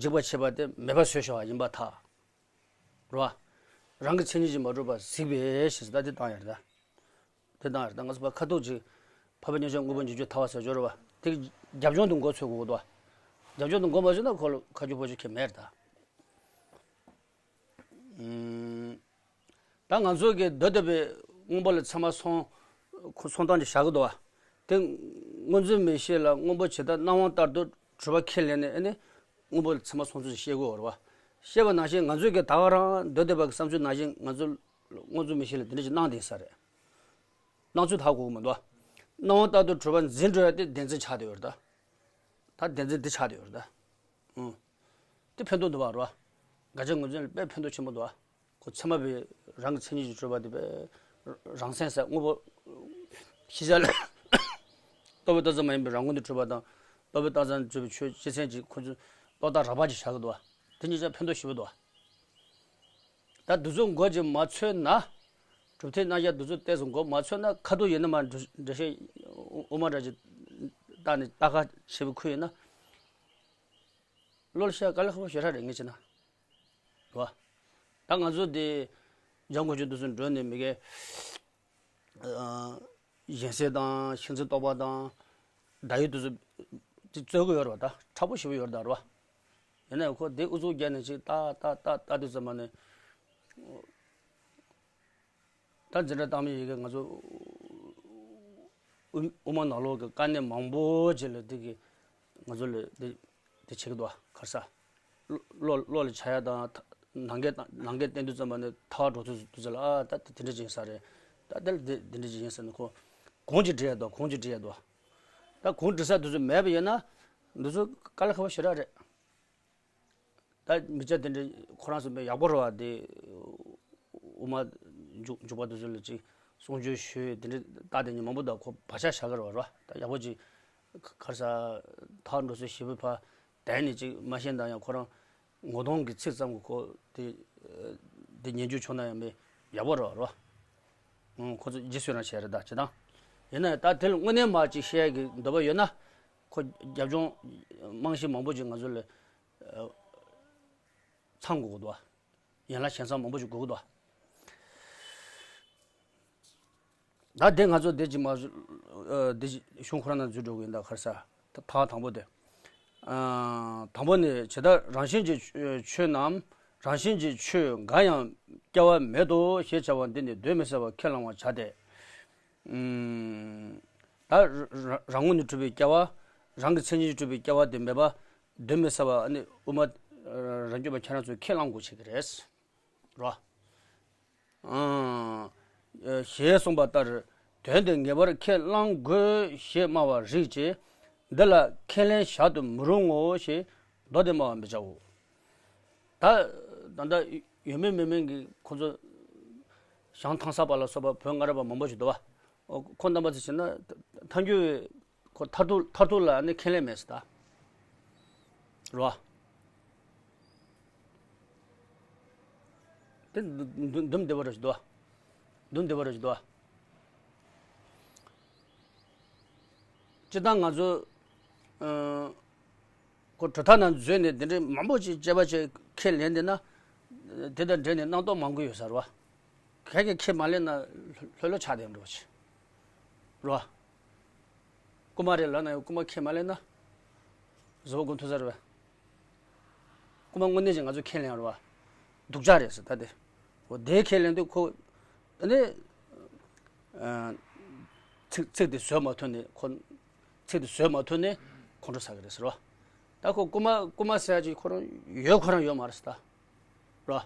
འཇིག་པར་བྱེད་པ་དེ་མེད་པར་བཟོས་བཞག་པ་ཡིན་པར་ཐལ། རེད་བ། རང་གི་མཚན་ཉིད་ཀྱིས་མ་གྲུབ་པར་གཟིགས་པས་ཞེས་ད་དེ་བཏང་ཡ་རེད་ད། དེ་བཏང་ཡ་རེད་ད། ང་ཚོ་ཕར་ཁ་ཐུག་ཅིག་འཕགས་པའི་མཉམ་གཞག་དངོས་པོ་འཇིག་གྱུར་ཐལ་བ་ཟེར་སྦྱོར་བ་དེ་རྒྱབ་ལྗོངས་དུ་མགོ་ཚོས་དགོས་འདུག་བ། རྒྱབ་ལྗོངས་དུ་མགོ་མ་ཚོས་ན་ཁོ་ལ་ཁ་རྒྱུ་ཕོ་རྒྱུ་ཁྱད་མེད་རེད་ད། ཨུམ། ད་ང་ཚོ་གི་འདོད་བདེ་བའི་སྔོན་པོ་ལ་ཚད་མ་སོང་། ཁོ་སོང་སྟངས་ཅིག་བཞག་གི་འདུག་བ། དེ་སྔོ་འཛིན་མིག་ཤེས་ལ་སྔོན་པོ་ཇི་ལྟར་སྣང་བ་ལྟར་དུ་གྲུབ་པ་ཁས་ལེན་ནས་ཨེ་ནི། སྔོན་པོ་ལ་ཚད་མ་སོང་ཚུལ་ཞིག་ཤེས་དགོས་རེད་བ། ཤེས་པ་ནང་བཞིན་ང་ཚོས་ཀྱི་ད་ག་རང་འདོད་བདེ་བ་གི་བསམ་ཚུལ་ནང་བཞིན་ང་ཚོ་སྔོ་འཛིན་མིག་ཤེས་ལ་དེ་འདྲ་ཞིག་སྣང་བསྡད་ས་རེད། སྣང་ཚུལ་ཧ་གོ་གི་མི་འདུག་བ། སྣང་བ་ལྟར་དུ་གྲུབ་པ་འཛིན་འགྲོ་ཡ་དེ་བདེན་འཛིན་ཆགས་བསྡད་ཡོད་རེད་ད། ད་བདེན་འཛིན་འདི་ཆགས་བསྡད་ཡོད་རེད་ད། ཨུ། དེ་ཕན་ཐོགས་འདུག་བ་རེད་བ། དགག་བྱ་ངོས་འཛིན་ལ་དཔེ་ཕན་ཐོགས་ཆེན་པོ་འདུག་བ། ཁོ་ཚད་མ་པའི་རང་གི་མཚན་ཉིད་ཀྱིས་གྲུབ་པ་དེ་པའི་རང་མཚན་ཟེར་དངོས་པོ། ཤེས་བྱ་ལ། རྟོག་པའི་རྟགས་ཙམ་མ་ཡིན་པའི་རང་ངོས་ནས་གྲུབ་པ་དང་། རྟོག་པའི་རྟགས་ཙམ་གྲུབ་པའི་ཆོས་སྤྱི་མཚན་གྱིས་ཁོ་ཚོས་རྟོག་བཏགས་རགས་པ་ཅིག་བཞག་གི་འདུག་བ། དེ་གཉིས་ཆ་ཕན་ཐོགས་ཞེ་པོ་འདུག་བ། ད་འདི་ཚོ་མགོ་ཅིག་མ་ཚོས་ན། གྲུབ་མཐའི་རྣམ་གཞག་འདི་ཚོ་ཏོག་ཙམ་མགོ་མ་ཚོས་ན་ཁ་ཐུག་ཡིན་ན་མ་འགྲེལ་བཤད་དབུ་མ་འདྲ་ཅིག་བཏགས་ནས་ལྟ་ཁ་བྱེད་པའི་ཁུལ་ཡིན་ན། བློ་ལ་ཤར་དཀའ་ལས་ཁག་པོ་ཞེ་དྲག་རེད་ངས་བྱས་ན། རེད་བ། ད་ང་ཚོ་འདི་འཇམ་མགོན་ཆེན་འདི་ཚོ་འགྲོ་ནས་མི་གའི་གཞན་སེལ་དང་ཤིང་རྩེ་རྟོགས་པ་དང་བརྡ་ཡིག་འདི་ཚོ་དེ་རྩོད་གི་ཡོད་རེད་བ། ད་མཁྲེགས་པོ་ཞེ་པོ་ཡོད་རེད་ད། རེད་བ། ཡིན་ན་ཡང་ཁོ་དེ་ཨུ་ཚུགས་རྒྱག་ནས་ཅིག་ཏག་ཏག་ཏག་ཏག་དུས་ཙམ་པ་ནས། ད་འཛིན་གྲྭ་ལྟ་མི་ཡི་གེ་ང་ཚོ་དབུ་དབུ་མ་ནང་ལོགས་ཀྱི་དཀའ་གནད་མང་པོ་ཅིག་ལ་འདི་གི་ང་ཚོ་ལ་འདི་འདི་བྱེད་ཀྱི་འདུག་བ། ག་རེ་ཟ། བློ་བློ་ལ་འཆར་ཡ་དང་ནང་འགལ་ནང་འགལ་བསྟན་དུས་ཙམ་པ་ནས་ཐར་བ་འགྲོ་ཚུལ་དུས་ཚོད་ལ་ཨ་ད་དེ་འདྲ་ཅིག་ཡིན་ས་རེད། ད་དེ་ལ་འདི་འདི་འདྲ་ཅིག་ཡིན་ས་ནས་ཁོ་གོང་ཅིག་འགྲིལ་ཡ་འདུག་གོང་ཅིག་འགྲིལ་ཡ་འདུག་ད་གོང་འགྲིལ་ས་དུས་ཚོད་མེད་པ་ཡིན་ན་འདི་ཚོ་དཀའ་ལས་ཁག་པོ་ཞེ་དྲག་རེད། ད་མི་སྐྱ་དེ་འདྲ་ཁོ་རང་ཚོ་དཔེ་ཡག་པོ་རེད་བ། དེ་དབུ་མ་འཇུག་འཇུག་པ་དེ་ཚོ་ལ་ཅིག་གསུང་ཆོས་ཞུས་དེ་འདྲ་ད་དེ་ཉིན་མང་པོ་དང་ཁོ་བག་ཆགས་བཞག་གི་རེད་བ། རེད་བ། ད་ཡག་པོ་ཅིག་ག་རེ་ཟ་ཐག་འགྲོ་ཚུལ་ཞེ་པོ་ཕར་དེ་ནས་ཅིག་མ་ཤེས་ན་ཡང་ཁོ་རང་ངོ་གདོང་གི་ཚིག་ཙམ་གྱིས་ཁོ་དེ་དེ་ཉན་རྒྱུ་བྱུང་ན་ཡང་མི་ཡག་པོ་རེད་བ། རེད་བ། ཁོ་ཚོ་རྗེས་སུ་ཡི་རང་བྱས་རེད་ད་བྱེད་སྟངས། ཡིན་ན་ཡང་ད་དེ་ལ་དངོས་གནས་མ་ཅིག་བཤད་ཡ་གི་འདོད་པ་ཡོད་ན་ཁོ་རྒྱབ་ལྗོངས་རྨང་གཞི་མང་པོ་ཅིག་ང་ཚོ་ལ། ཚང་དགོས་ཀྱི་འདུག་བ། ཡན་ལག་གཞན་ཚང་མང་པོ་ཞིག་དགོས་ཀྱི་འདུག་བ། ད་དེ་ང་ཚོ་དེ་ཅིག་མ་བཟོ། ཨ། དེ་ཅིག་གཞུང་ཁོ་རང་ནང་འཛུལ་འགྲོ་གི་ཡིན་ད་ག་རེ་ཟ། ད་ཐག་དང་པོ་དེ། ཨ། དང་པོ་ནི། ཇི་ལྟར་རང་བཞིན་གྱི་ཆོས་རྣམས། རང་བཞིན་གྱི་ཆོས་འགའ་ཡང་སྐྱེ་བ་མེད་དོ་ཞེས་བྱ་བ་འདི་ནི་གདོན་མི་ཟ་བར་ཁས་བླང་བར་བྱ་སྟེ། ཨུམ། ད་ར་ར་རང་ངོས་ནས་གྲུབ་པའི་སྐྱེ་བ། རང་གི་མཚན་ཉིད་ཀྱིས་གྲུབ་པའི་སྐྱེ་བ་དེ་མེད་པ། གདོན་མི་ཟ་བ་ནི་དབུ་མ་རང་རྒྱུད་པ་ཁྱེད་རང་ཚོས་ཁས་བླང་དགོས་བྱེད་ཀྱི་རེད། རོ། ཨང་། ཞེས་གསུངས་པ་ལྟར། དོན་དེ་ངེས་པར་ཁས་བླང་དགོས་ཞེས་སྨྲ་བ་རིགས་ཀྱིས། འདི་ལ་ཁས་ལེན་བཞག་ཏུ་མི་རུང་ངོ་ཞེས་མདོ་སྡེ་སྨྲ་བར་མི་བྱའོ། ད་ད་ལྟ་ཡོད་མིན་མེད་མིན་གྱི་ཁོ་ཚོ་ཞང་ཐང་ས་པ་ལ་སོགས་པ་བོད་སྔ་རབས་པ་མང་པོ་ཞིག་འདུག་བ། ཁོ་རྣམ་པ་ཚོ་བྱས་ན་ཐལ་འགྱུར་བའི་ཁོ་མཐར་ཐུག་མཐར་ཐུག་ལ་ནི་ཁས་ལེན་མེད་ཟེར་ད། རོ། དེ་འདུམ་འདུམ་བདེ་བ་ར་ཞིག་འདུག་བ། འདུམ་བདེ་བ་ར་ཞིག་འདུག་བ། སྤྱིར་བཏང་ང་ཚོ། ཨ། ཁོ་གྲུབ་མཐའ་ནང་འཛུལ་ནས་དེ་འདྲའི་མང་པོ་ཅིག་དཔྱད་པ་བྱས་ཁས་ལེན་བསྡད་ན། དེ་དང་འབྲེལ་ནས་རྣམ་རྟོག་མང་པོ་ཡོད་ས་རེད་བ། ག་གེ་ཁས་མ་ལེན་ན་ལྷོད་ལྷོད་ཆགས་བསྡད་འགྲོ་ཆེ། རོ། རྐུ་མ་རེད་ལབ་ན་ཡང་རྐུ་མ་ཁས་མ་ལེན་ན། བཟོད་པ་སྒོམ་ཐུབ་ས་རེད་བས། རྐུ་མ་དངོས་གནས་ཅིག་ང་ཚོས་ཁས་ལེན་ཡོད་རེད་བ། སྡུག་ཅག་རེད་ཟེར་ད་དེ། འོ་དེའི་ཁས་ལེན་དུས་ཁོ། ཨ་ནི། ཨ། ཚིག་ཚིག་དེ་བཟོད་མ་ཐུབ་ནས་ཁོ། ཚིག་དེ་བཟོད་མ་ཐུབ་ནས་ཁོང་ཁྲོ་ཟ་གི་རེད་ཟེར་བ། ད་ཁོ་རྐུ་མ་རྐུ་མ་ཟེར་ཡ་ཅིག་ཁོ་རང་ཡོད་ཁོ་རང་ཡོད་མ་རེད་ཟེར་ད། རོ།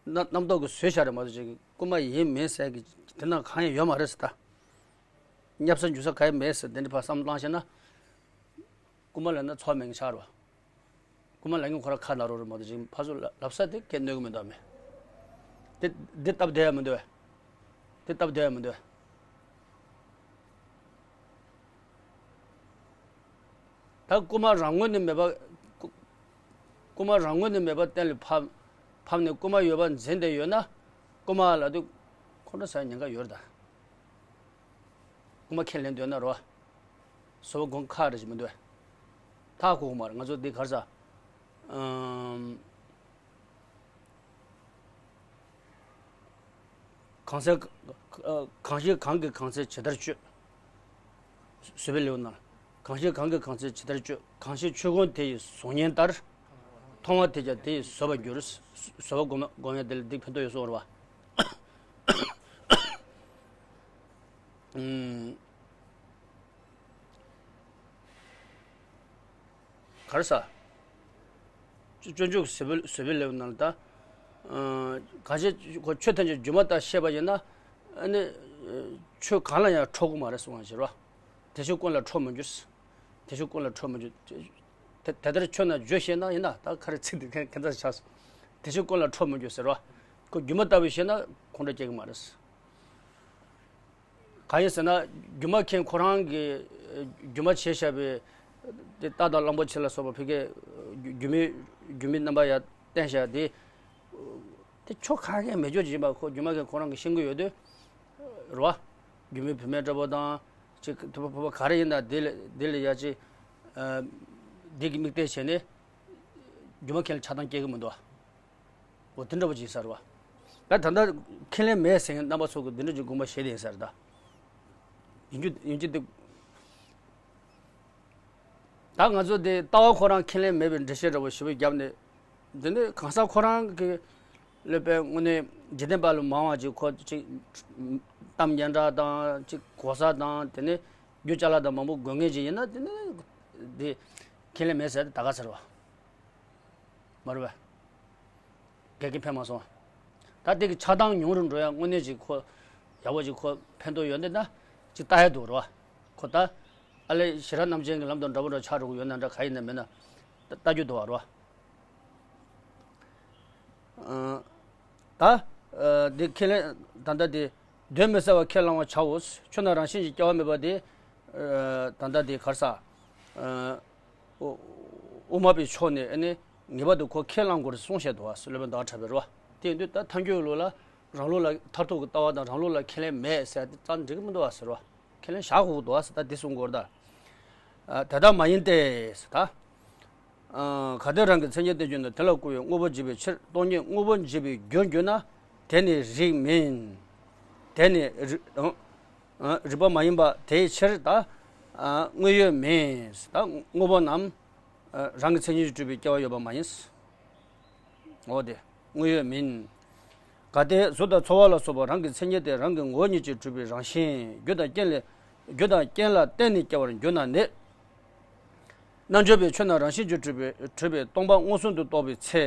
རྣམ་རྣམ་རྟོག་གིས་བཟོས་བཞག་རེད་མ་གཏོགས་ཅིག་རྐུ་མ་ཡིན་མིན་ཟེར་གི་དེ་ན་གང་ཡང་ཡོད་མ་རེད་ཟེར་ད། བསྙབ་ས་འཇུ་ས་གང་ཡང་མེད་ཟེར་དེ་འདྲ་ཕར་བསམ་བློ་བཏང་བྱས་ན། རྐུ་མ་ལབ་ན་ཚོར་མེད་ངེས་ཆགས་རེད་བ། རྐུ་མ་ལབ་མཁན་ཁོ་རང་ཁ་ན་རོ་རེད་མ་གཏོགས་ཅིག་ཕར་ཚུར་ལབ་ས་དེ་སྐད་གནོད་གི་མི་འདུག་མེད། དེ་འདི་སྟབས་བདེ་ཡ་མི་འདུག་བས། དེ་སྟབས་བདེ་ཡ་མི་འདུག་བས། ད་རྐུ་མ་རང་ངོས་ནས་མེད་པ། རྐུ་རྐུ་མ་རང་ངོས་ནས་མེད་པ་གཏན་ལ་ཕབ་ཕབ་ནས་རྐུ་མ་ཡོད་པ་འཛིན་བསྡད་ཡོད་ན། རྐུ་མ་ལབ་དུས་ཁོང་ཁྲོ་ཟ་ཉེན་ཁ་ཡོད་རེད་ད། རྐུ་མ་ཁས་ལེན་འདོད་ན་རོ། བཟོད་པ་སྒོམ་ཁག་རེད་ཅེས་མི་འདོད། ཐག་གོ་གི་མ་རེད་ང་ཚོ་འདི་ག་རེ་ཟ། ཨམ། གང་ཚེ། གང་ཞིག་གང་གིས་གང་ཚེ་ཇི་ལྟར་སྤྱོད། བཟོད་པའི་ལེའུ་ནང་། གང་ཞིག་གང་གིས་གང་ཚེ་ཇི་ལྟར་སྤྱོད། གང་ཞིག་ཆོས་ཀུན་དེ་ཡི་གཟུགས་བརྙན་ལྟར། མཐོང་བ་དེས་ཀྱང་དེ་ཡི་བཟོད་པར་འགྱུར། བཟོད་པ་སྒོམ་སྒོམ་ཡ་དེ་ལ་འདི་ཕན་ཐོགས་ཡོད་སོང་རེད་བ། ཨུམ། ག་རེ་ཟ། སྤྱོད་འཇུག་བཟོད་པའི་བཟོད་པའི་ལེའུ་ནང་ལ་ད། ཨ། གང་ཞིག་ཁོ་ཆོས་ཐམས་ཅད་སྒྱུ་མ་ལྟར་ཤེས་པ་ཡིན་ན། ཨ་ནི། ཆོས་གང་ལ་ཡང་ཁྲོ་གི་མ་རེད་གསུང་བ་ཞིག་རེད་བ། དེ་ཆོས་ཀུན་ལ་ཁྲོ་མི་འགྱུར། དེ་ཆོས་ཀུན་ལ་ཁྲོ་མི་འགྱུར། དེ་དེ་ལྟར་ཆོས་རྣམས་བརྗོད་ཤེས་ན་ཡིན་ན་ད་ག་རེ་ཚིག་འདི་ཁན་ཁན་ཚ་ཆགས་སོང་། དེ་ཆོས་ཀུན་ལ་ཁྲོ་མི་འགྱུར་ཟེར་བ། ཁོ་སྒྱུ་མ་ལྟ་བུ་ཤེས་ན་ཁོང་ཁྲོ་སྐྱེ་གི་མ་རེད། གང་ཡིན་ཟེར་ན་སྒྱུ་མ་མཁན་ཁོ་རང་གིས་སྒྱུ་མ་བྱས་བཞག་པའི་དེ་རྟ་དང་གླང་པོ་ཆེ་ལ་སོགས་པ་ཕ་གིའི་སྒྱུ་མའི་སྒྱུ་མའི་རྣམ་པ་ཡར་བསྟན་བཞག་དེ། དེ་ཆོ་ག་གས་མེད་ཆོག་ཅིག་ཡིན་པ་ཁོ་སྒྱུ་མ་མཁན་ཁོ་རང་གིས་ཤེས་ཀྱི་ཡོད་དུས། རེད་བ། སྒྱུ་མའི་བུད་མེད་འདྲ་པོ་དང་། ཅིག་ཐུབ་པ་ཕོ་བ་ག་རེ་ཡིན་ན་དེ་ལས་དེ་ལས་ཡ་ཅིག་ཨ། འདི་གི་དམིགས་གཏད་བྱས་ནས། སྒྱུ་མ་མཁན་ལ་ཆགས་སྡང་སྐྱེ་གི་མི་འདུག་བ། འོ་དེ་འདྲ་པོ་ཅིག་ཡིན་ས་རེད་བ། ད་ད་ལྟ་ཁས་ལེན་མེད་ཟེར་མཁན་རྣམ་པ་ཚོ་གིས་འདི་འདྲ་ཅིག་དགོངས་པ་བཞེས་བསྡད་ཡིན་ས་རེད་ད། ཡིན་རྒྱུ་ཡིན་རྒྱུ་འདུག་ད་ང་ཚོ་དེ་ལྟ་བ་ཁོ་རང་ཁས་ལེན་མེད་པའི་འགྲེལ་བཤད་འདྲ་པོ་ཞེ་པོ་བརྒྱབ་ནས། འདི་ནི་གང་ཟག་ཁོ་རང་གི་ལས་པའི་དངོས་གནས་འཇིག་རྟེན་པ་ལས་མང་བ་ཅིག་ཁོ་ཅིག་གཏམ་སྙན་གྲགས་དང་ཅིག་གོ་ས་དང་དེ་ནས་རྒྱུ་ཅ་ལག་དང་མང་པོ་དགོས་ངེས་ཅིག་ཡིན་ན་དེ་ནི་དེ་ཁས་ལེན་མེད་ཟེར་ད་ག་ཟེར་བ། མ་རེད་པས། འགལ་རྐྱེན་འཕེལ་མ་སོང་། ད་དེ་གི་ཆགས་སྡང་ཉུང་རུ་འགྲོ་ཡ་དངོས་གནས་ཅིག་ཁོ་ཡག་པོ་ཅིག་ཁོ་ཕན་ཐོགས་ཡོད་འདི་ན་ཅིག་ལྟ་ཡ་འདུག་རོ། ཁོ་ད་ཨ་ལས་ཞི་རགས་རྣམ་བཅད་ཀྱི་ལམ་དང་འདྲ་པོ་འདྲ་ཆགས་འགྲོ་གི་ཡོད་ན་འདྲ་ག་ཡིན་ན་མིན་ན་ལྟ་ལྟ་རྒྱུ་འདུག་བ་རོ། ཨ། ད། ཨ། འདི་ཁས་ལེན་ད་ལྟ་འདི་གདོན་མི་ཟ་བར་ཁས་བླང་བར་བྱའོ། ཆོས་རྣམས་རང་བཞིན་གྱིས་སྐྱེ་བ་མེད་པ་དེ། ཨ། ད་ལྟ་འདི་ག་རེ་ཟ། ཨ། དབུ་དབུ་མ་པའི་ཕྱོགས་ནས་ཨ་ནི་ངེས་པར་དུ་ཁོ་ཁས་བླང་དགོས་རེད་གསུངས་བཞག་འདུག་བ། སློབ་དཔོན་ཟླ་བ་གྲགས་པས་རེད་བ། དེ་ཡིན་དུས་ད་ཐལ་འགྱུར་ལུགས་ལ་རང་ལུགས་ལ་མཐར་ཐུག་གི་ལྟ་བ་དང་རང་ལུགས་ལ་ཁས་ལེན་མེད་ཟེར་དེ་རྩ་འགྲིག་གི་མི་འདུག་བ་ཟེར་བ། ཁས་ལེན་བཞག་དགོས་ཀྱི་འདུག་བ་ཟེར་ད་འདི་གསུང་དགོས་རེད་ད། ཨ། དེ་ལྟར་མ་ཡིན་ཏེ་ཟེར་ད། ཨ། གལ་ཏེ་རང་གི་མཚན་ཉིད་བསྟན་རྒྱུ་ན་དེ་ལ་བསྐུར་བའི་དངོས་པོ་འཇིག་པའི་ཕྱིར། སྟོང་ཉིད་དངོས་པོ་འཇིག་པའི་རྒྱུར་འགྱུར་ན། དེ་ནི་རིགས་མིན། དེ་ནི་རིགས། ཨ། རིགས་པ་མ་ཡིན་པ་དེའི་ཕྱིར་ད། ཨ། དངོས་ཡོད་མིན་ཟེར་ད། དངོས་པོ་རྣམས་ རང་གི་མཚན་ཉིད་ཀྱིས་གྲུབ་པའི་སྐྱེ་བ་ཡོད་པ་མ་ཡིན། འོ་དེ་དངོས་ཡོད་མིན། གལ་ཏེ་གཟུགས་དང་ཚོར་བ་ལ་སོགས་པ་རང་གི་མཚན་ཉིད་དེ་རང་གི་ངོ་བོ་ཉིད་ཀྱིས་གྲུབ་པའི་རང་བཞིན་རྒྱུ་དང་རྐྱེན་ལས་རྒྱུ་དང་རྐྱེན་ལ་བརྟེན་ནས་སྐྱེ་བར་འགྱུར་ན་ནི། རྣལ་འབྱོར་པས་ཆོས་རྣམས་རང་བཞིན་གྱིས་གྲུབ་པའི་གྲུབ་པའི་སྟོང་པ་མངོན་སུམ་དུ་རྟོགས་པའི་ཚེ།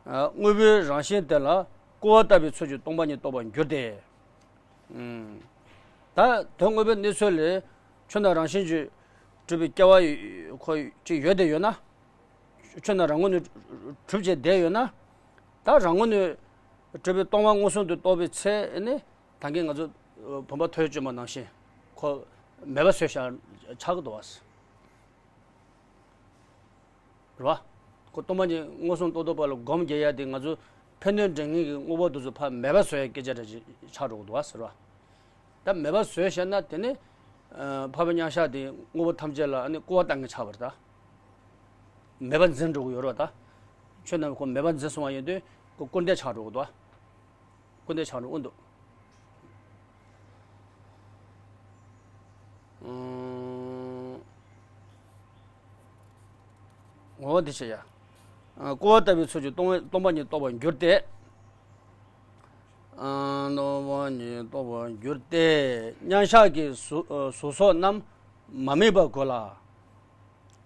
དངོས་པོའི་རང་བཞིན་དེ་ལ་སྐུར་བ་ལྟ་བུའི་ཚུལ་གྱིས་སྟོང་པ་ཉིད་རྟོགས་པར་འགྱུར་ཏེ། ད་དོན་དངོས་པོའི་གནས་ཚུལ་ལས་ཆོས་རྣམས་རང་བཞིན་གྱིས་གྲུབ་པའི་སྐྱེ་བ་ཁོ་ཅིག་ཡོད་དེ་ཡོད་ན། ཆོས་རྣམས་རང་ངོས་ནས་གྲུབ་བྱས་བསྡད་ཡོད་ན། ད་རང་ངོས་ནས་གྲུབ་པའི་སྟོང་པ་མངོན་སུམ་དུ་རྟོགས་པའི་ཚེ་ནི་ད་གིན་ང་ཚོ་བུམ་པ་ཐོ་བས་བཅོས་མ་ནང་བཞིན་ཁོ་མེད་པ་བཟོས་བཞག་ཆགས་ཀྱི་འདུག་བ། རེད་བ། ཁོ་སྟོང་པ་ཉིད་མངོན་སུམ་རྟོགས་རྟོགས་པ་ལ་སྒོམ་རྒྱག་ཡ་དེ་ང་ཚོ་ཕན་གནོད་འདྲེན་མཁན་གྱི་དངོས་པོ་དེ་ཚོ་ཕར་མེད་པ་བཟོ་ཡ་སྐད་ཆ་འདྲ་ཅིག་ཆགས་འགྲོ་གི་འདུག་བ་ཟེར་བ། ད་མེད་པ་བཟོས་བཞག་ན་དེ་ནི་འཕགས་པའི་མཉམ་གཞག་དེ་དངོས་པོ་ཐམས་ཅད་ལ་ཨ་ནི་སྐུར་བ་བཏང་མཁན་ཆགས་པ་རེད་ད། མེད་པ་འཛིན་འགྲོ་གི་ཡོད་རེད་བ་ད། ཆོས་རྣམས་ཁོ་མེད་པ་འཛིན་སོང་བ་ཡིན་དུས་ཁོ་སྐུར་འདེབས་ཆགས་འགྲོ་གི་འདུག་བ། སྐུར་འདེབས་ཆགས་འགྲོ་གི་འདུག་འོ་དེ་བྱས་ཡ། སྐུར་བ་ལྟ་བུའི་ཚུལ་གྱིས་སྟོང་སྟོང་པ་ཉིད་རྟོགས་པར་འགྱུར་ཏེ། སྟོང་པ་ཉིད་རྟོགས་པར་འགྱུར་ཏེ་མཉམ་གཞག་གི་གཟུགས་གཟུགས་སོགས་རྣམས་མ་དམིགས་པར་གོས་ལ།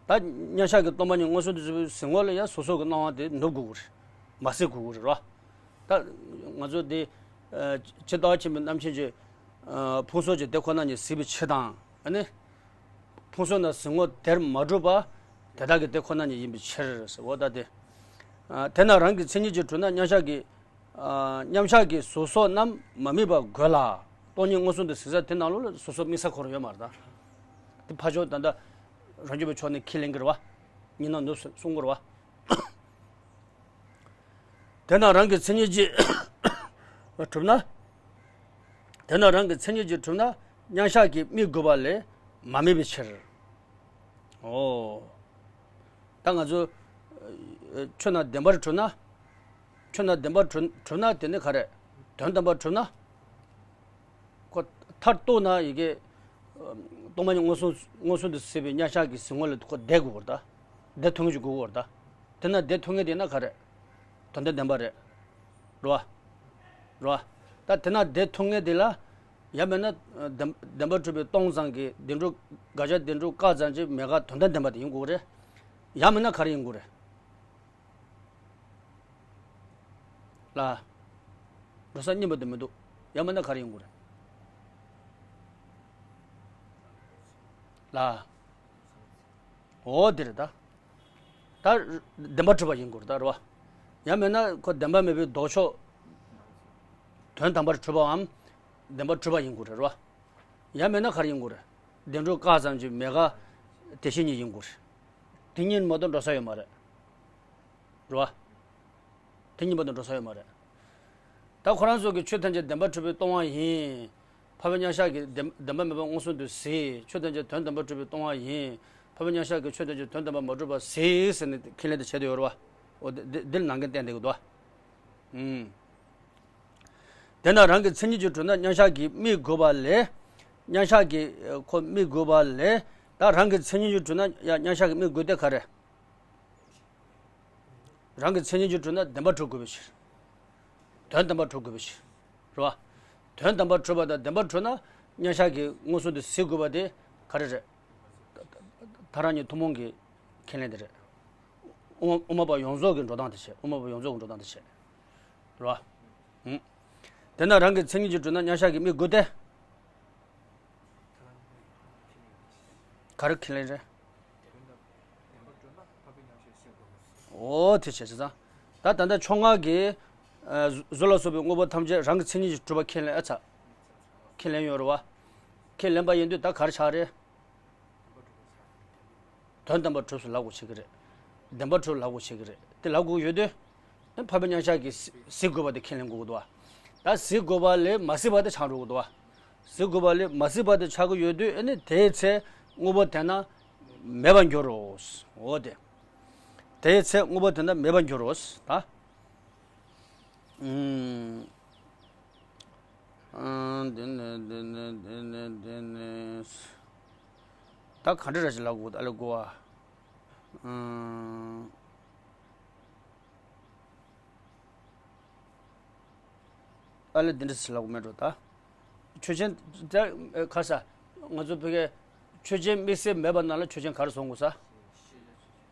ད་མཉམ་གཞག་གི་སྟོང་པ་ཉིད་མངོན་སུམ་དུ་གཟིགས་པའི་གཟིགས་ངོ་ལ་ཡང་གཟུགས་སོགས་ཀྱི་སྣང་བ་དེ་ནུབ་དགོས་ཀྱི་རེད། མ་གཟིགས་དགོས་ཀྱི་རེད་རོ། ད་ང་ཚོ་འདི་ཇི་ལྟ་བ་ཆེན་པོའི་རྣམ་མཁྱེན་གྱིས་ཕུང་སོགས་ཀྱི་དེ་ཁོ་ན་ཉིད་གཟིགས་པའི་ཕྱིར་དང་ཨ་ནི། ཕུང་སོགས་ན་གཟིགས་ངོ་དེར་མ་གྲུབ་པ་དེ་དག་གི་དེ་ཁོ་ན་ཉིད་ཡིན་པའི་ཕྱིར་ཟེར་འོ་ད་དེ། དེས་ན་རང་གི་མཚན་ཉིད་ཀྱིས་གྲུབ་ན་མཉམ་གཞག་གི་མཉམ་གཞག་གི་གཟུགས་སོགས་རྣམས་མ་དམིགས་པར་གོས་ལ། སྟོང་ཉིད་མངོན་སུམ་དུ་གཟིགས་ས་དེ་ནང་ལོགས་ལ་གཟུགས་སོགས་དམིགས་ས་ཁོ་རང་ཡོད་མ་རེད་ད། དེ་ཕ་ཕྱོགས་ད་ལྟ་རང་རྒྱུད་པའི་ཕྱོགས་ནས་ཁས་ལེན་གྱི་རེད་བ། གཉིས་སྣང་ནུབ་གསུང་གི་རེད་བ། དེས་ན་རང་གི་མཚན་ཉིད་ཀྱིས་གྲུབ་ན། དེས་ན་རང་གི་མཚན་ཉིད་ཀྱིས་གྲུབ་ན་མཉམ་གཞག་གི་དམིགས་དགོས་པ་ལས་མ་དམིགས་པའི་ཕྱིར། འོ། ད་ང་ཚོ་ཆོས་རྣམས་བདེན་པར་གྲུབ་ན། ཆོས་རྣམས་བདེན་པར་གྲུབ་གྲུབ་ན་དེ་ནི་ག་རེ། དོན་བདེན་པར་གྲུབ་ན། ཁོ་མཐར་གཏུགས་ན་ཡི་གེ་སྟོང་པ་ཉིད་མངོན་སུམ་མངོན་སུམ་དུ་གཟིགས་པའི་མཉམ་གཞག་གི་གཟིགས་ངོ་ལ་ཁོ་བསྡད་དགོས་པར་ད། བསྡད་ཐུབ་ངེས་ཅིག་དགོས་པར་ད། དེ་ན་བསྡད་ཐུབ་ངེས་དེ་ན་ག་རེ། དོན་དམ་བདེན་པ་རེད། རེད་བ། རེད་བ། ད་དེ་ན་བསྡད་ཐུབ་ངེས་དེ་ལ་ཡང་མིན་ན་བདེན་བདེན་པར་གྲུབ་པའི་སྟོང་ཙམ་གྱི་བདེན་གྲུབ་དགག་བྱ་བདེན་གྲུབ་བཀག་ཙམ་གྱི་མེད་དགག་དོན་དམ་བདེན་པ་དེ་ཡིན་དགོས་རེད། ཡང་མིན་ན་ག་རེ་ཡིན་དགོས་རེད། ལ། འགྲོ་ས་རྙིང་པ་དེ་མི་འདུག་ཡང་མིན་ན་ག་རེ་ཡིན་དགོས་རེད། ལ། འོ་དེ་རེད་ད། ད་བདེན་པར་གྲུབ་པ་ཡིན་དགོས་རེད་ད་རེད་བ། ཡང་མིན་ན་ཁོ་བདེན་པ་མེད་པའི་ལྡོག་ཕྱོགས། དོན་དམ་པར་གྲུབ་པའམ། བདེན་པར་གྲུབ་པ་ཡིན་དགོས་རེད་རེད་བ། ཡང་མིན་ན་ག་རེ་ཡིན་དགོས་རེད། བདེན་གྲུབ་བཀག་ཙམ་གྱི་མེད་དགག་དེ་བཞིན་ཉིད་ཡིན་དགོས་རེད། དེ་གཉིས་མ་གཏོགས་འགྲོ་ས་ཡོད་མ་རེད། རེད་བ། དེ་གཉིས་མ་གཏོགས་འགྲོ་ས་ཡོད་མ་རེད། ད་ཁོ་རང་ཚོ་གི་ཆོས་ཐམས་ཅད་བདེན་པར་གྲུབ་པས་སྟོང་པ་ཡིན། འཕགས་པའི་མཉམ་གཞག་གིས་བདེན་བདེན་པ་མེད་པར་མངོན་སུམ་དུ་གཟིགས། ཆོས་ཐམས་ཅད་དོན་དམ་པར་གྲུབ་པས་སྟོང་པ་ཡིན། འཕགས་པའི་མཉམ་གཞག་གིས་ཆོས་ཐམས་ཅད་དོན་དམ་པར་མ་གྲུབ་པར་གཟིགས་ཟེར་ནས་ཁས་ལེན་དེ་བྱས་དེ་ཡོད་རེད་བ། འོ་དེ་དེ་འདིར་ནང་གི་བསྟན་བསྡད་ཀྱི་འདུག་བ། ཨུམ། དེས་ན་རང་གི་མཚན་ཉིད་ཀྱིས་གྲུབ་ན་མཉམ་གཞག་གི་དམིགས་དགོས་པ་ལས། མཉམ་གཞག་གི་ཁོ་དམིགས་དགོས་པ་ལས། ད་རང་གི་མཚན་ཉིད་ཀྱིས་གྲུབ་ན་ཡང་མཉམ་གཞག་གི་དམིགས་དགོས་དེ་ག་རེ། རང་གི་མཚན་ཉིད་ཀྱིས་གྲུབ་ན་བདེན་པར་གྲུབ་དགོས་པའི་ཕྱིར། དོན་བདེན་པར་གྲུབ་དགོས་པའི་ཕྱིར། རེད་བ། དོན་བདེན་པར་གྲུབ་པ་དང་བདེན་པར་གྲུབ་ན་མཉམ་གཞག་གི་མངོན་སུམ་དུ་གཟིགས་དགོས་པ་དེ་ག་རེ་རེད། ད་རང་ཉིད་ཐུན་མོང་གི་ཁས་ལེན་དེ་རེད། དབུ་མ་དབུ་མ་པ་ཡོངས་རྫོགས་ཀྱི་འགྲོ་སྟངས་དེ་བྱས། དབུ་མ་པ་ཡོངས་རྫོགས་ཀྱི་འགྲོ་སྟངས་དེ་བྱས། རེད་བ། ཨུམ། དེས་ན་རང་གི་མཚན་ཉིད་ཀྱིས་གྲུབ་ན་མཉམ་གཞག་གི་དམིགས་དགོས་ཏེ། ག་རེ་ཁས་ལེན་རེད། འོ་དེ་བྱས་ཙང་། ད་ད་ལྟ་ཕྱོགས་སྔགས་ཀྱི་གཟུགས་ལ་སོགས་པའི་དངོས་པོ་ཐམས་ཅད་རང་གི་མཚན་ཉིད་ཀྱིས་གྲུབ་པ་ཁས་ལེན་ཨ་ཚ། ཁས་ལེན་ཡོད་རེད་བ། ཁས་ལེན་པ་ཡིན་དུས་ད་ག་རེ་ཆགས་རེད། དོན་དམ་པར་གྲུབ་ཟེར་ལབ་དགོས་བྱེད་ཀྱི་རེད། བདེན་པར་གྲུབ་ལབ་དགོས་བྱེད་ཀྱི་རེད། དེ་ལབ་དགོས་ཡོད་དུས། ཨ་འཕགས་པའི་མཉམ་གཞག་གིས་གཟིགས་དགོས་པ་དེ་ཁས་ལེན་དགོས་ཀྱི་འདུག་བ། ད་གཟིགས་དགོས་པ་ལས་མ་གཟིགས་པ་དེ་ཆགས་འགྲོ་གི་འདུག་བ། གཟིགས་དགོས་པ་ལས་མ་གཟིགས་པ་དེ་ཆགས་ཀྱི་ཡོད་དུས་ཨ་ནི་དེའི་ཚེ་དངོས་པོ་དེ་ན་མེད་པར་འགྱུར་རོ། འོ་དེ། དེའི་ཚེ་དངོས་པོ་དེ་ན་མེད་པར་འགྱུར་རོ། ད། ཨུམ། ཨ། འདི་ནས་འདི་ནས་འདི་ནས་འདི་ནས། ད་ག་འདྲ་ར་ཞིག་ལབ་དགོས་ཨ་ལེ་གོ་བ། ཨང་། ཨ་ལས་འདི་འདྲ་ཟེར་ལབ་དགོས་མེད་འགྲོ་ད། ཆོས་ཅན། ད་ཨ་ག་རེ་ཟ། ང་ཚོ་བོད་སྐད་ཆོས་ཅན་དམིགས་བསལ་མེད་པ་རྣམས་ལ་ཆོས་ཅན་ག་རེ་བཟོ་དགོས་ཟེར།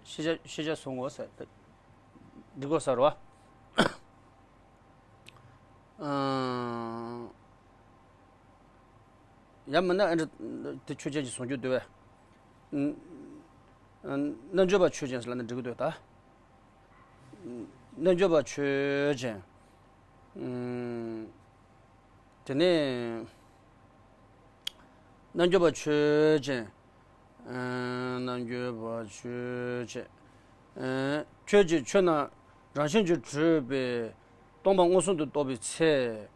ཤེས་བྱ། ཤེས་བྱ་བཟོ་དགོས་ཟེར། འདི་དགོས་ཟེར་བ། ཨང་། ཡང་མིན་ན་ཨ་འདྲ་དེ་ཆོས་ཅན་གྱི་བཟོ་རྒྱུ་འདུག་པས། ཨང་། རྣལ་འབྱོར་པ་ཆོས་ཅན་ཟེར་ལབ་ན་འགྲིག་གི་འདུག་ད། རྣལ་འབྱོར་པ་ཆོས་ཅན། ཨང་། དེ་ནས་རྣལ་འབྱོར་པ་ཆོས་ཅན། ཨང་། རྣལ་འབྱོར་པ་ཆོས་ཅན། ཨང་། ཁྱོད་ཀྱིས་ཆོས་རྣམས་རང་བཞིན་གྱིས་གྲུབ་པའི་སྟོང་པ་མངོན་སུམ་དུ་རྟོགས་པའི་ཚེ།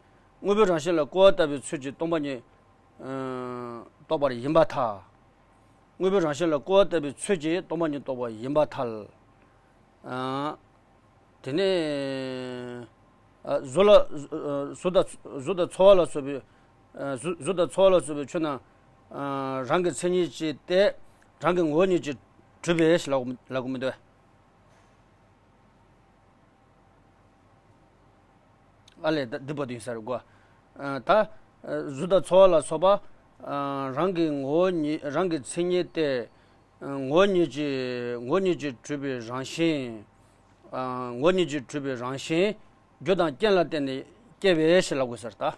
དངོས་པོའི་རང་བཞིན་ལ་སྐུར་བ་བཏབ་པའི་ཚུལ་གྱིས་སྟོང་པ་ཉིད་ཨང་། རྟོགས་པ་ཡིན་པར་ཐལ། དངོས་པོའི་རང་བཞིན་ལ་སྐུར་བ་བཏབ་པའི་ཚུལ་གྱིས་སྟོང་པ་ཉིད་རྟོགས་པ་ཡིན་པར་ཐལ། ཨང་། དེ་ནས་ཨ་གཟུགས་ལ། གཟུགས་དང་གཟུགས་དང་ཚོར་བ་ལ་སོགས་པའི། ཨ་གཟུགས་གཟུགས་དང་ཚོར་བ་ལ་སོགས་པའི་ཆོས་རྣམས་ཨ་རང་གི་མཚན་ཉིད་ཀྱིས་ཏེ། རང་གི་ངོ་བོ་ཉིད་ཀྱིས་གྲུབ་པས་ལབ་ལབ་དགོས་མི་འདུག་པས། ཨ་ལས། ད་འདི་བར་དུ་ཡིན་ས་རེད་གོ། ཨ་ད་ཨ་གཟུགས་དང་ཚོར་བ་ལ་སོགས་པ་ཨ་རང་གི་ངོ་བོ་ཉིད། རང་གི་མཚན་ཉིད་ཏེ། ཨ་ངོ་བོ་ཉིད་ཀྱིས། ངོ་བོ་ཉིད་ཀྱིས་གྲུབ་པའི་རང་བཞིན། ཨ་ངོ་བོ་ཉིད་ཀྱིས་གྲུབ་པའི་རང་བཞིན། རྒྱུ་དང་རྐྱེན་ལ་བརྟེན་ནས་སྐྱེ་བའི་ཕྱིར་ལབ་དགོས་ས་རེད་ད།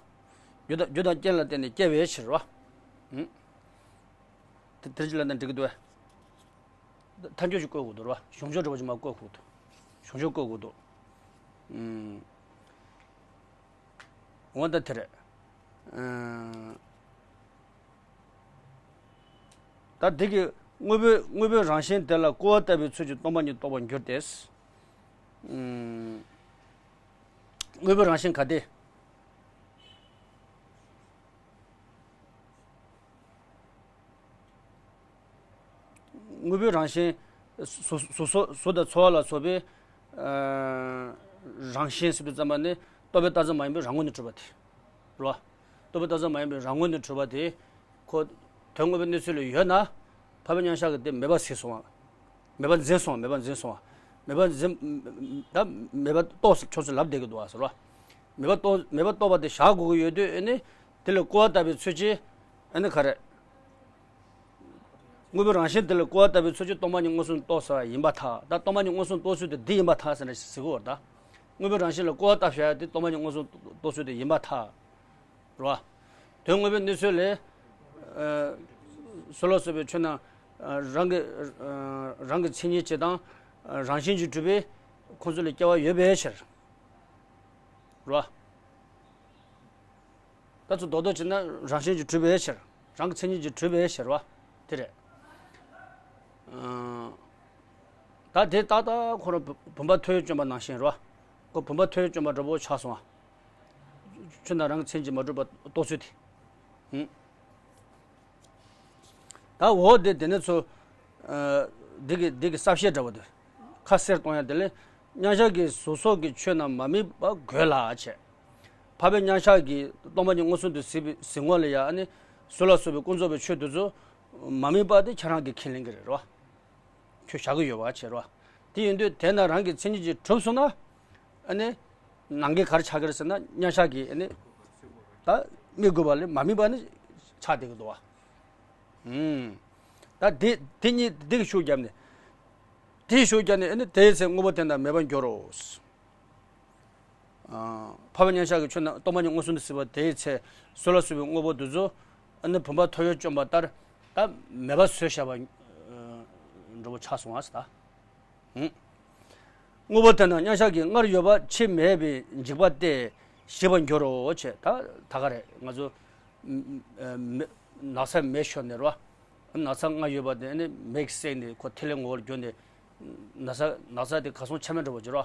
རྒྱུ་དང་རྒྱུ་དང་རྐྱེན་ལ་བརྟེན་ནས་སྐྱེ་བའི་ཕྱིར་རོ། ཨུམ། དེ་དེར་ཅི་ལ་ན་འགྲིག་གི་འདུག་པས། ཐལ་འགྱུར་ཞིག་བཀོད་དགོས་འདུག་ར། གཞུང་ཕྱོགས་འདྲ་པོ་ཞིག་མར་བཀོད་དགོས་འདུག་གཞུང་ཕྱོགས་བཀོད་དགོས་འདུག་ཨུམ། འོ་ད་དེ་རེད། ཨུམ། ད་འདི་གི་དངོས་པོའི་དངོས་པོའི་རང་བཞིན་དེ་ལ་སྐུར་བ་བཏབ་པའི་ཚུལ་གྱིས་སྟོང་པ་ཉིད་རྟོགས་པར་འགྱུར་ཏེ། ཨུམ། དངོས་པོའི་རང་བཞིན་ག་དེ། དངོས་པོའི་རང་བཞིན། གཟུགས་གཟུགས་གཟུགས་གཟུགས་དང་ཚོར་བ་ལ་སོགས་པའི་ཨ་རང་བཞིན་ཟེར་དུས་ཙམ་པ་ནི་རྟོག་པས་བཏགས་ཙམ་མ་ཡིན་པའི་རང་ངོས་ནས་གྲུབ་པ་དེ་རེད་བ། རྟོག་པས་བཏགས་ཙམ་མ་ཡིན་པའི་རང་ངོས་ནས་གྲུབ་པ་དེ། ཁོ་དོན་དངོས་པོའི་གནས་ཚུལ་ལ་ཡོད་ན། འཕགས་པའི་མཉམ་གཞག་གིས་དེ་མེད་པ་བཟོས་སོང་བ། མེད་པ་འཛིན་སོང་བ། མེད་པ་འཛིན་སོང་བ། མེད་པ་འཛིན། ད་མེད་པ་རྟོགས་སོང་ཁྱོད་ཚོ་ལབ་བསྡད་ཀྱི་འདུག་བ་ཟེར་བ། མེད་པ་རྟོགས། མེད་པ་རྟོགས་པ་དེ་བཞག་དགོས་ཀྱི་ཡོད་དུས་ཨ་ནི། དེ་ལ་སྐུར་བ་བཏབ་པའི་ཚུལ་གྱིས་ཨ་ནི་ག་རེ། དངོས་པོའི་རང་བཞིན་དེ་ལ་སྐུར་བ་བཏབ་པའི་ཚུལ་གྱིས་སྟོང་པ་ཉིད་མངོན་སུམ་རྟོགས་ས་ཡིན་པར་ཐལ། ད་སྟོང་པ་ཉིད་མངོན་སུམ་རྟོགས་ཚུལ་དེ་འདི་ཡིན་པར་ཐལ་ཟེར་ནས་ཟེར་གྱི་ཡོད་རེད་ད། དངོས་པོའི་རང་བཞིན་ལ་སྐུར་བ་བཏབ་བཞག་ཡ་དེ་སྟོང་པ་ཉིད་མངོན་སུམ་རྟོགས་ཚུལ་དེ་ཡིན་པར་ཐལ། རེད་བ། དོན་དངོས་པོའི་གནས་ཚུལ་ལས། ཨ་གཟུགས་ལ་སོགས་པའི་ཆོས་རྣམས་ཨ་རང་གི་ཨ་རང་གི་མཚན་ཉིད་ཀྱིས་དང་། ཨ་རང་བཞིན་གྱིས་གྲུབ་པའི་ཁོང་ཚོ་ལ་སྐྱེ་བ་ཡོད་པའི་ཕྱིར། རེད་བ། ད་ཚོ་རྡོག་རྡོག་བྱས་ན་རང་བཞིན་གྱིས་གྲུབ་པའི་ཕྱིར། རང་གི་མཚན་ཉིད་ཀྱིས་གྲུབ་པའི་ཕྱིར་བ། དེ་རེད། ཨ་ད་དེ་ཏག་ཏག་ཁོ་རང་བུམ་པ་ཐོ་ཡོད་བཅོམ་པ་ནང་བཞིན་རེད་བ། ཁོ་བུམ་པ་ཐོ་ཡོད་བཅོམ་པ་འདྲ་པོ་ཆགས་སོང་བ། ཆོས་རྣམས་རང་གི་མཚན་གྱིས་མ་གྲུབ་པ་རྟོགས་ཚུལ་དེ། ཧུམ། ད་འོ་དེ་དེ་ནས་ཚོ། ཨ་འདི་གི་འདི་གི་གསལ་བཤད་འདྲ་པོ་དེ། ཁ་གསལ་གཏོང་ཡ་དེ་ལས། མཉམ་གཞག་གིས་གཟུགས་སོགས་ཀྱི་ཆོས་རྣམས་མ་དམིགས་པ་དགོས་ལ་བྱས། འཕགས་པའི་མཉམ་གཞག་གིས་སྟོང་པ་ཉིད་མངོན་སུམ་དུ་གཟིགས་པའི་གཟིགས་ངོ་ལ་ཡང་ནི། གཟུགས་ལ་སོགས་པའི་ཀུན་རྫོབ་པའི་ཆོས་དེ་ཚོ་མ་དམིགས་པ་དེ་ཁྱེད་རང་གིས་ཁས་ལེན་གྱི་རེད་རོ། ཁྱོད་བཞག་གི་ཡོད་པ་བྱས་རོ། དེ་ཡིན་དུས་དེ་ན་རང་གི་མཚན་ཉིད་ཀྱིས་གྲུབ་སོང་ན། ཨ་ནི། ནང་གི་ག་རེ་ཆགས་ཀྱི་རེད་ཟེར་ན་མཉམ་གཞག་གིས་ཨ་ནི། ད་དམིགས་དགོས་པ་ལས་མ་དམིགས་པ་ནི་ཆགས་བསྡད་ཀྱི་འདུག་བ། ཨུམ། ད་དེ་དེ་གཉིས་དེ་གི་ཤུགས་བརྒྱབ་ནས། དེའི་ཤུགས་བརྒྱབ་ནས་ཨ་ནི་དེའི་ཚེ་དངོས་པོ་དེ་རྣམས་མེད་པར་འགྱུར་རོ། ཨ་འཕགས་པའི་མཉམ་གཞག་གི་ཆོས་རྣམས་སྟོང་པ་ཉིད་མངོན་སུམ་དུ་གཟིགས་པ་དེའི་ཚེ་གཟུགས་ལ་སོགས་པའི་དངོས་པོ་དེ་ཚོ་ཨ་ནི་བུམ་པ་ཐོ་ཡོད་བཅོམ་པ་ལྟར་ད་མེད་པར་བཟོས་བཞག་པ་འདྲ་པོ་ཆགས་སོང་བ་ཟེར་ད། ཧུམ། དངོས་པོ་དེ་རྣམས་མཉམ་གཞག་གིས་སྔར་ཡོད་པ་ཕྱིས་མེད་པའི་འཇིག་པ་སྟེ་ཞི་བར་འགྱུར་རོ་བྱས། ད་ད་ག་རེད་ང་ཚོ། ཨ་མེ་ན་ཚ་མེ་ཤོར་ནས་རོ། ན་ཚ་སྔར་ཡོད་པ་དེ་ནི་མེ་གིས་བསྲེགས་ནས་ཁོ་ཐིག་ལེ་ངོ་བོར་གྱུར་ནས། ན་ཚ་ན་ཚ་དེ་གར་སོང་ཆ་མེད་འདྲ་པོ་བྱེད་རོ།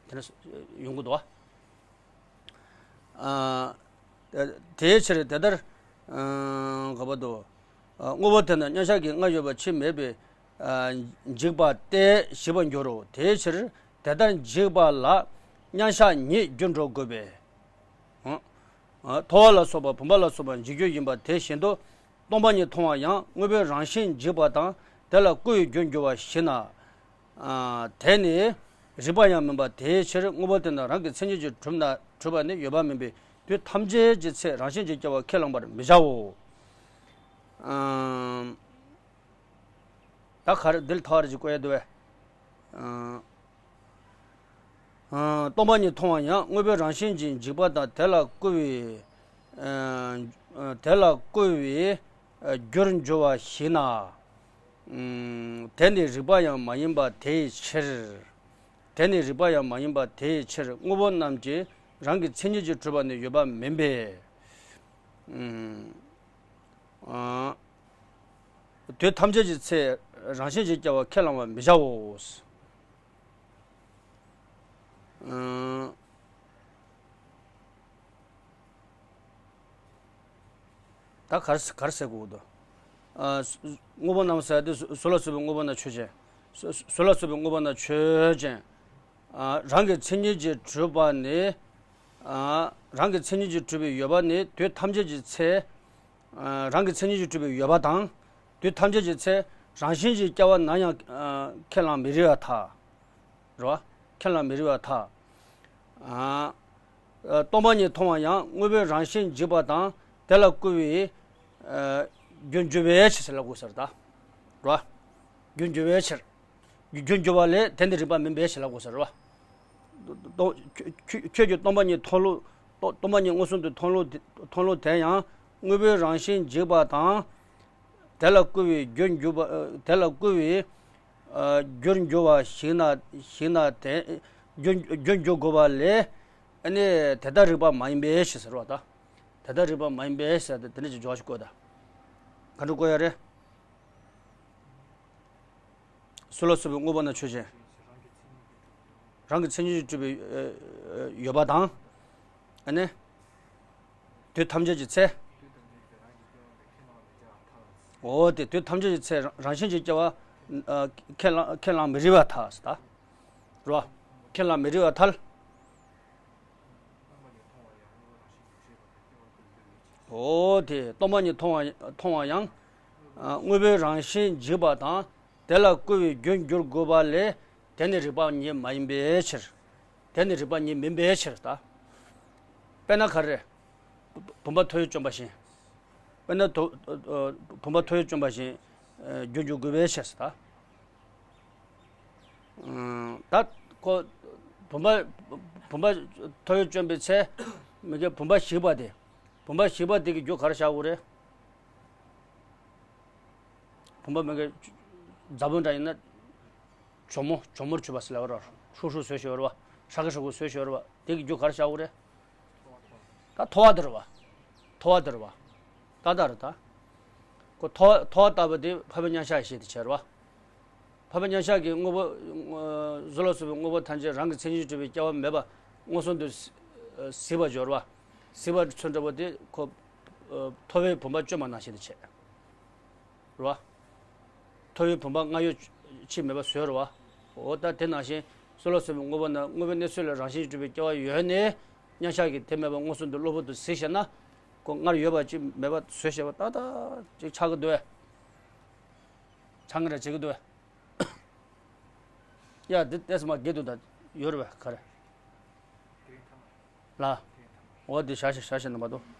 དེ་ནས་ཡོང་གི་འདུག་བ། ཨ་དེའི་ཕྱིར་དེ་ལྟར། ཨ་ག་པར་འདུག་ཨ་དངོས་པོ་དེ་རྣམས་མཉམ་གཞག་གིས་སྔར་ཡོད་པ་ཕྱིས་མེད་པའི་ཨ་འཇིག་པ་སྟེ་ཞི་བར་འགྱུར་རོ། དེའི་ཕྱིར་དེ་ལྟར་འཇིག་པ་ལ་མཉམ་གཞག་ཉིད་རྒྱུར་འགྲོ་དགོས་པས། ཨ་ཨ་ཐོ་བ་ལ་སོགས་པ་བུམ་པ་ལ་སོགས་པ་འཇིག་རྒྱུ་ཡིན་པ་དེ་བཞིན་དུ། སྟོང་པ་ཉིད་མཐོང་བ་ཡང་དངོས་པོའི་རང་བཞིན་འཇིག་པ་དང་དེ་ལ་སྐུ་ཡི་རྒྱུར་འགྱུར་བ་ཞི་ན། ཨ། དེ་ནི་རིགས་པ་ཡང་མིན་པ་དེའི་ཕྱིར། དངོས་པོ་དེ་རྣམས་རང་གི་མཚན་ཉིད་ཀྱིས་གྲུབ་ན་གྲུབ་པ་ནི་ཡོད་པ་མིན་པས། དུས་ཐམས་ཅད་ཀྱི་ཚེ་རང་བཞིན་གྱིས་སྐྱེ་བ་ཁས་བླང་བར་མི་བྱའོ། ཨ། ད་ག་རེ་འདི་ལ་ཐོག་རེ་ཅིག་བཀོད་ཡ་འདུག་བས། ཨ། ཨ། སྟོང་པ་ཉིད་མཐོང་བ་ཡང་དངོས་པོའི་རང་བཞིན་གྱིས་འཇིག་པ་དང་། དེ་ལ་བསྐུལ་བའི། ཨ། དེ་ལ་བསྐུལ་བའི། ཨ། རྒྱུར་འགྱུར་བ་ཞིག་ན། ཨ། དེ་ནི་རིགས་པ་ཡང་མ་ཡིན་པ་དེའི་ཕྱིར། དེ་ནི་རིགས་པ་ཡང་མ་ཡིན་པ་དེའི་ཕྱིར། དངོས་པོ་རྣམས་ཀྱི་རང་གི་མཚན་ཉིད་ཀྱིས་གྲུབ་པ་ནི་ཡོད་པ་མིན་པས། ཨ། དུས་ཐམས་ཅད་ཀྱི་ཚེ་རང་བཞིན་གྱིས་སྐྱེ་བ་ཁས་བླང་བར་མི་བྱའོ། ཨ། ད་ག་རེ་ག་རེ་ཟེར་དགོས་འདུག་ཨ། དངོས་པོ་རྣམས་ཟེར་དུས་གཟུགས་ལ་སོགས་པའི་དངོས་པོ་རྣམས་ཆོས་ཅན། གཟུགས་ལ་སོགས་པའི་དངོས་པོ་རྣམས་ཆོས་ཅན། ཨ། རང་གི་མཚན་ཉིད་ཀྱིས་གྲུབ་པ་ནི། ཨ། རང་གི་མཚན་ཉིད་ཀྱིས་གྲུབ་པའི་ཡོད་པ་ནི་དུས་ཐམས་ཅད་ཀྱི་ཚེ། ཨ། རང་གི་མཚན་ཉིད་ཀྱིས་གྲུབ་པའི་ཡོད་པ་དང་། དུས་ཐམས་ཅད་ཀྱི་ཚེ་རང་བཞིན་གྱིས་སྐྱེ་བ་ན་ཡང་། ཨ། ཁས་བླང་མི་རིགས་པར་ཐལ། རེད་བ། ཁས་བླང་མི་རིགས་པར་ཐལ། ཨ། སྟོང་པ་ཉིད་མཐོང་བ་ཡང་དངོས་པོའི་རང་བཞིན་འཇིག་པ་དང་དེ་ལ་བསྐུལ་བའི། ཨ། རྒྱུར་འགྱུར་བའི་ཕྱིར་ཟེར་ལབ་དགོས་ས་རེད་ད། རེད་བ། རྒྱུར་འགྱུར་བའི་ཕྱིར། རྒྱུར་འགྱུར་བ་ལས་དེ་ནི་རིགས་པ་མིན་པའི་ཕྱིར་ལབ་དགོས་ས་རེད་བ། སྟོང་། ཁྱོད་ཁྱོད་ཁྱོད་ཀྱིས་སྟོང་པ་ཉིད་མཐོང་ལུགས། སྟོང་སྟོང་པ་ཉིད་མངོན་སུམ་དུ་མཐོང་ལུགས་དེ། མཐོང་ལུགས་དེ་ཡང་དངོས་པོའི་རང་བཞིན་འཇིག་པ་དང་། དེ་ལ་བསྐུལ་བའི་རྒྱུར་འགྱུར་བ། དེ་ལ་བསྐུལ་བའི། ཨ། རྒྱུར་འགྱུར་བ་ཞིག་ན། ཞིག་ན་དེ། རྒྱུར་རྒྱུར་འགྱུར་དགོས་པ་ལས། ཨ་ནི་དེ་ལྟར་རིགས་པ་མ་ཡིན་པའི་ཕྱིར་ཟེར་བ་དང་། དེ་ལྟར་རིགས་པ་མ་ཡིན་པའི་ཕྱིར་ཟེར་ཏེ་དེ་འདྲ་ཅིག་འཇོག་ཞིག་བཀོད་དང་། ག་འདྲ་བཀོད་ཡ་རེད། གཟུགས་ལ་སོགས་པའི་དངོས་པོ་རྣམས་ཆོས་ཅན། རང་གི་མཚན་ཉིད་ཀྱིས་གྲུབ་པའི། ཨ། ཡོད་པ་དང་། ཨ་ནི། དུས་ཐམས་ཅད་ཀྱི་ཚེ། འོ་དེ་དུས་ཐམས་ཅད་ཀྱི་ཚེ་རང་རང་བཞིན་གྱིས་སྐྱེ་བ། ཨ། ཁས་བླང་ཁས་བླང་མི་རིགས་པར་ཐལ་ཟེར་ད། རེད་བ། ཁས་བླང་མི་རིགས་པར་ཐལ། འོ་དེ་སྟོང་པ་ཉིད་མཐོང་བ་མཐོང་བ་ཡང་། ཨ། དངོས་པོའི་རང་བཞིན་འཇིག་པ་དང་། དེ་ལ་བསྐུལ་བའི་རྒྱུར་འགྱུར་དགོས་པ་ལས། དེ་ནི་རིགས་པ་ཉིད་མ་ཡིན་པའི་ཕྱིར། དེ་ནི་རིགས་པ་ཉིད་མིན་པའི་ཕྱིར་ད། དཔེར་ན་ག་རེ། བུམ་པ་ཐོ་ཡོད་བཅོམ་པ་བཞིན། དཔེར་ན་དོ། བུམ་པ་ཐོ་ཡོད་བཅོམ་པ་བཞིན། ཨ། རྒྱུར་འགྱུར་དགོས་པའི་ཕྱིར་ད། ཨ། ད་ཁོ་བུམ་པ། བུམ་པ་ཐོ་ཡོད་བཅོམ་པའི་ཚེ། མི་དགེ་བུམ་པ་ཞིག་པ་དེ། བུམ་པ་ཞིག་པ་དེ་གི་རྒྱུ་ག་རེ་བཞག་དགོས་རེད། བུམ་པ་མི་དགེ་རྫ་བུམ་འདྲ་ཡིན་ན། གྱོག་མོ་གྱོག་མོར་གྱུར་པ་ཟེར་ལབ་ར། ཧྲུག་ཧྲུག་བཟོས་ཤོར་བ། ཧྲ་གི་ཧྲ་གི་བཟོས་ཤོར་བ་དེ་གི་རྒྱུ་ག་རེ་བཞག་དགོས་རེད། ད་ཐོ་བ་དེ་རེད་བ། ཐོ་བ་དེ་རེད་བ། ད་ད་རེད་ད། ཁོ་ཐོ་ཐོ་བ་ལྟ་བུ་དེ་འཕགས་པའི་མཉམ་གཞག་ཞེས་དེ་བྱས་རེད་བ། འཕགས་པའི་མཉམ་གཞག་གི་དངོས་པོ། གཟུགས་ལ་སོགས་པའི་དངོས་པོ་ཐམས་ཅད་རང་གི་མཚན་ཉིད་གྲུབ་པའི་སྐྱེ་བ་མེད་པ་མངོན་སུམ་དུ་གཟིགས་པར་འགྱུར་བ། གཟིགས་པ་ཚོ་འདྲ་བོ་དེ་ཁོ་ཐོ་བའི་བུམ་པ་བཅོམ་པ་ནང་བཞིན་དུ་བྱས། རེད་བ། ཐོ་བའི་བུམ་པ་སྔར་ཡོད་ཕྱིར་མེད་པ་བཟོས་རེད་བ། འོ་ད་དེ་ནང་བཞིན་གཟུགས་ལ་སོགས་པའི་དངོས་པོ་ན་དངོས་པོའི་གནས་ཚུལ་ལས་རང་བཞིན་གྱིས་གྲུབ་པའི་སྐྱེ་བ་ཡོད་ནའི། མཉམ་གཞག་གིས་དེ་མེད་པ་མངོན་སུམ་དུ་གློ་བུར་དུ་གཟིགས་ཤེ་ན། ཁོ་སྔར་ཡོད་པ་ཅིག་མེད་པ་བཟོས་ཤེ་བ་ཏག་ཏག་ཅིག་ཆགས་ཀྱི་འདུག་བས། ཆགས་ངེས་ར་བྱེད་ཀྱི་འདུག་བས། ཡ་འདི་ལྟས་མ་དགེ་འདུག་ད་ཡོད་རེད་བས་ག་རེ། ལ། འོ་འདི་བཞག་ཤེ་བཞག་ཤེ་ན་མ་གཏོགས།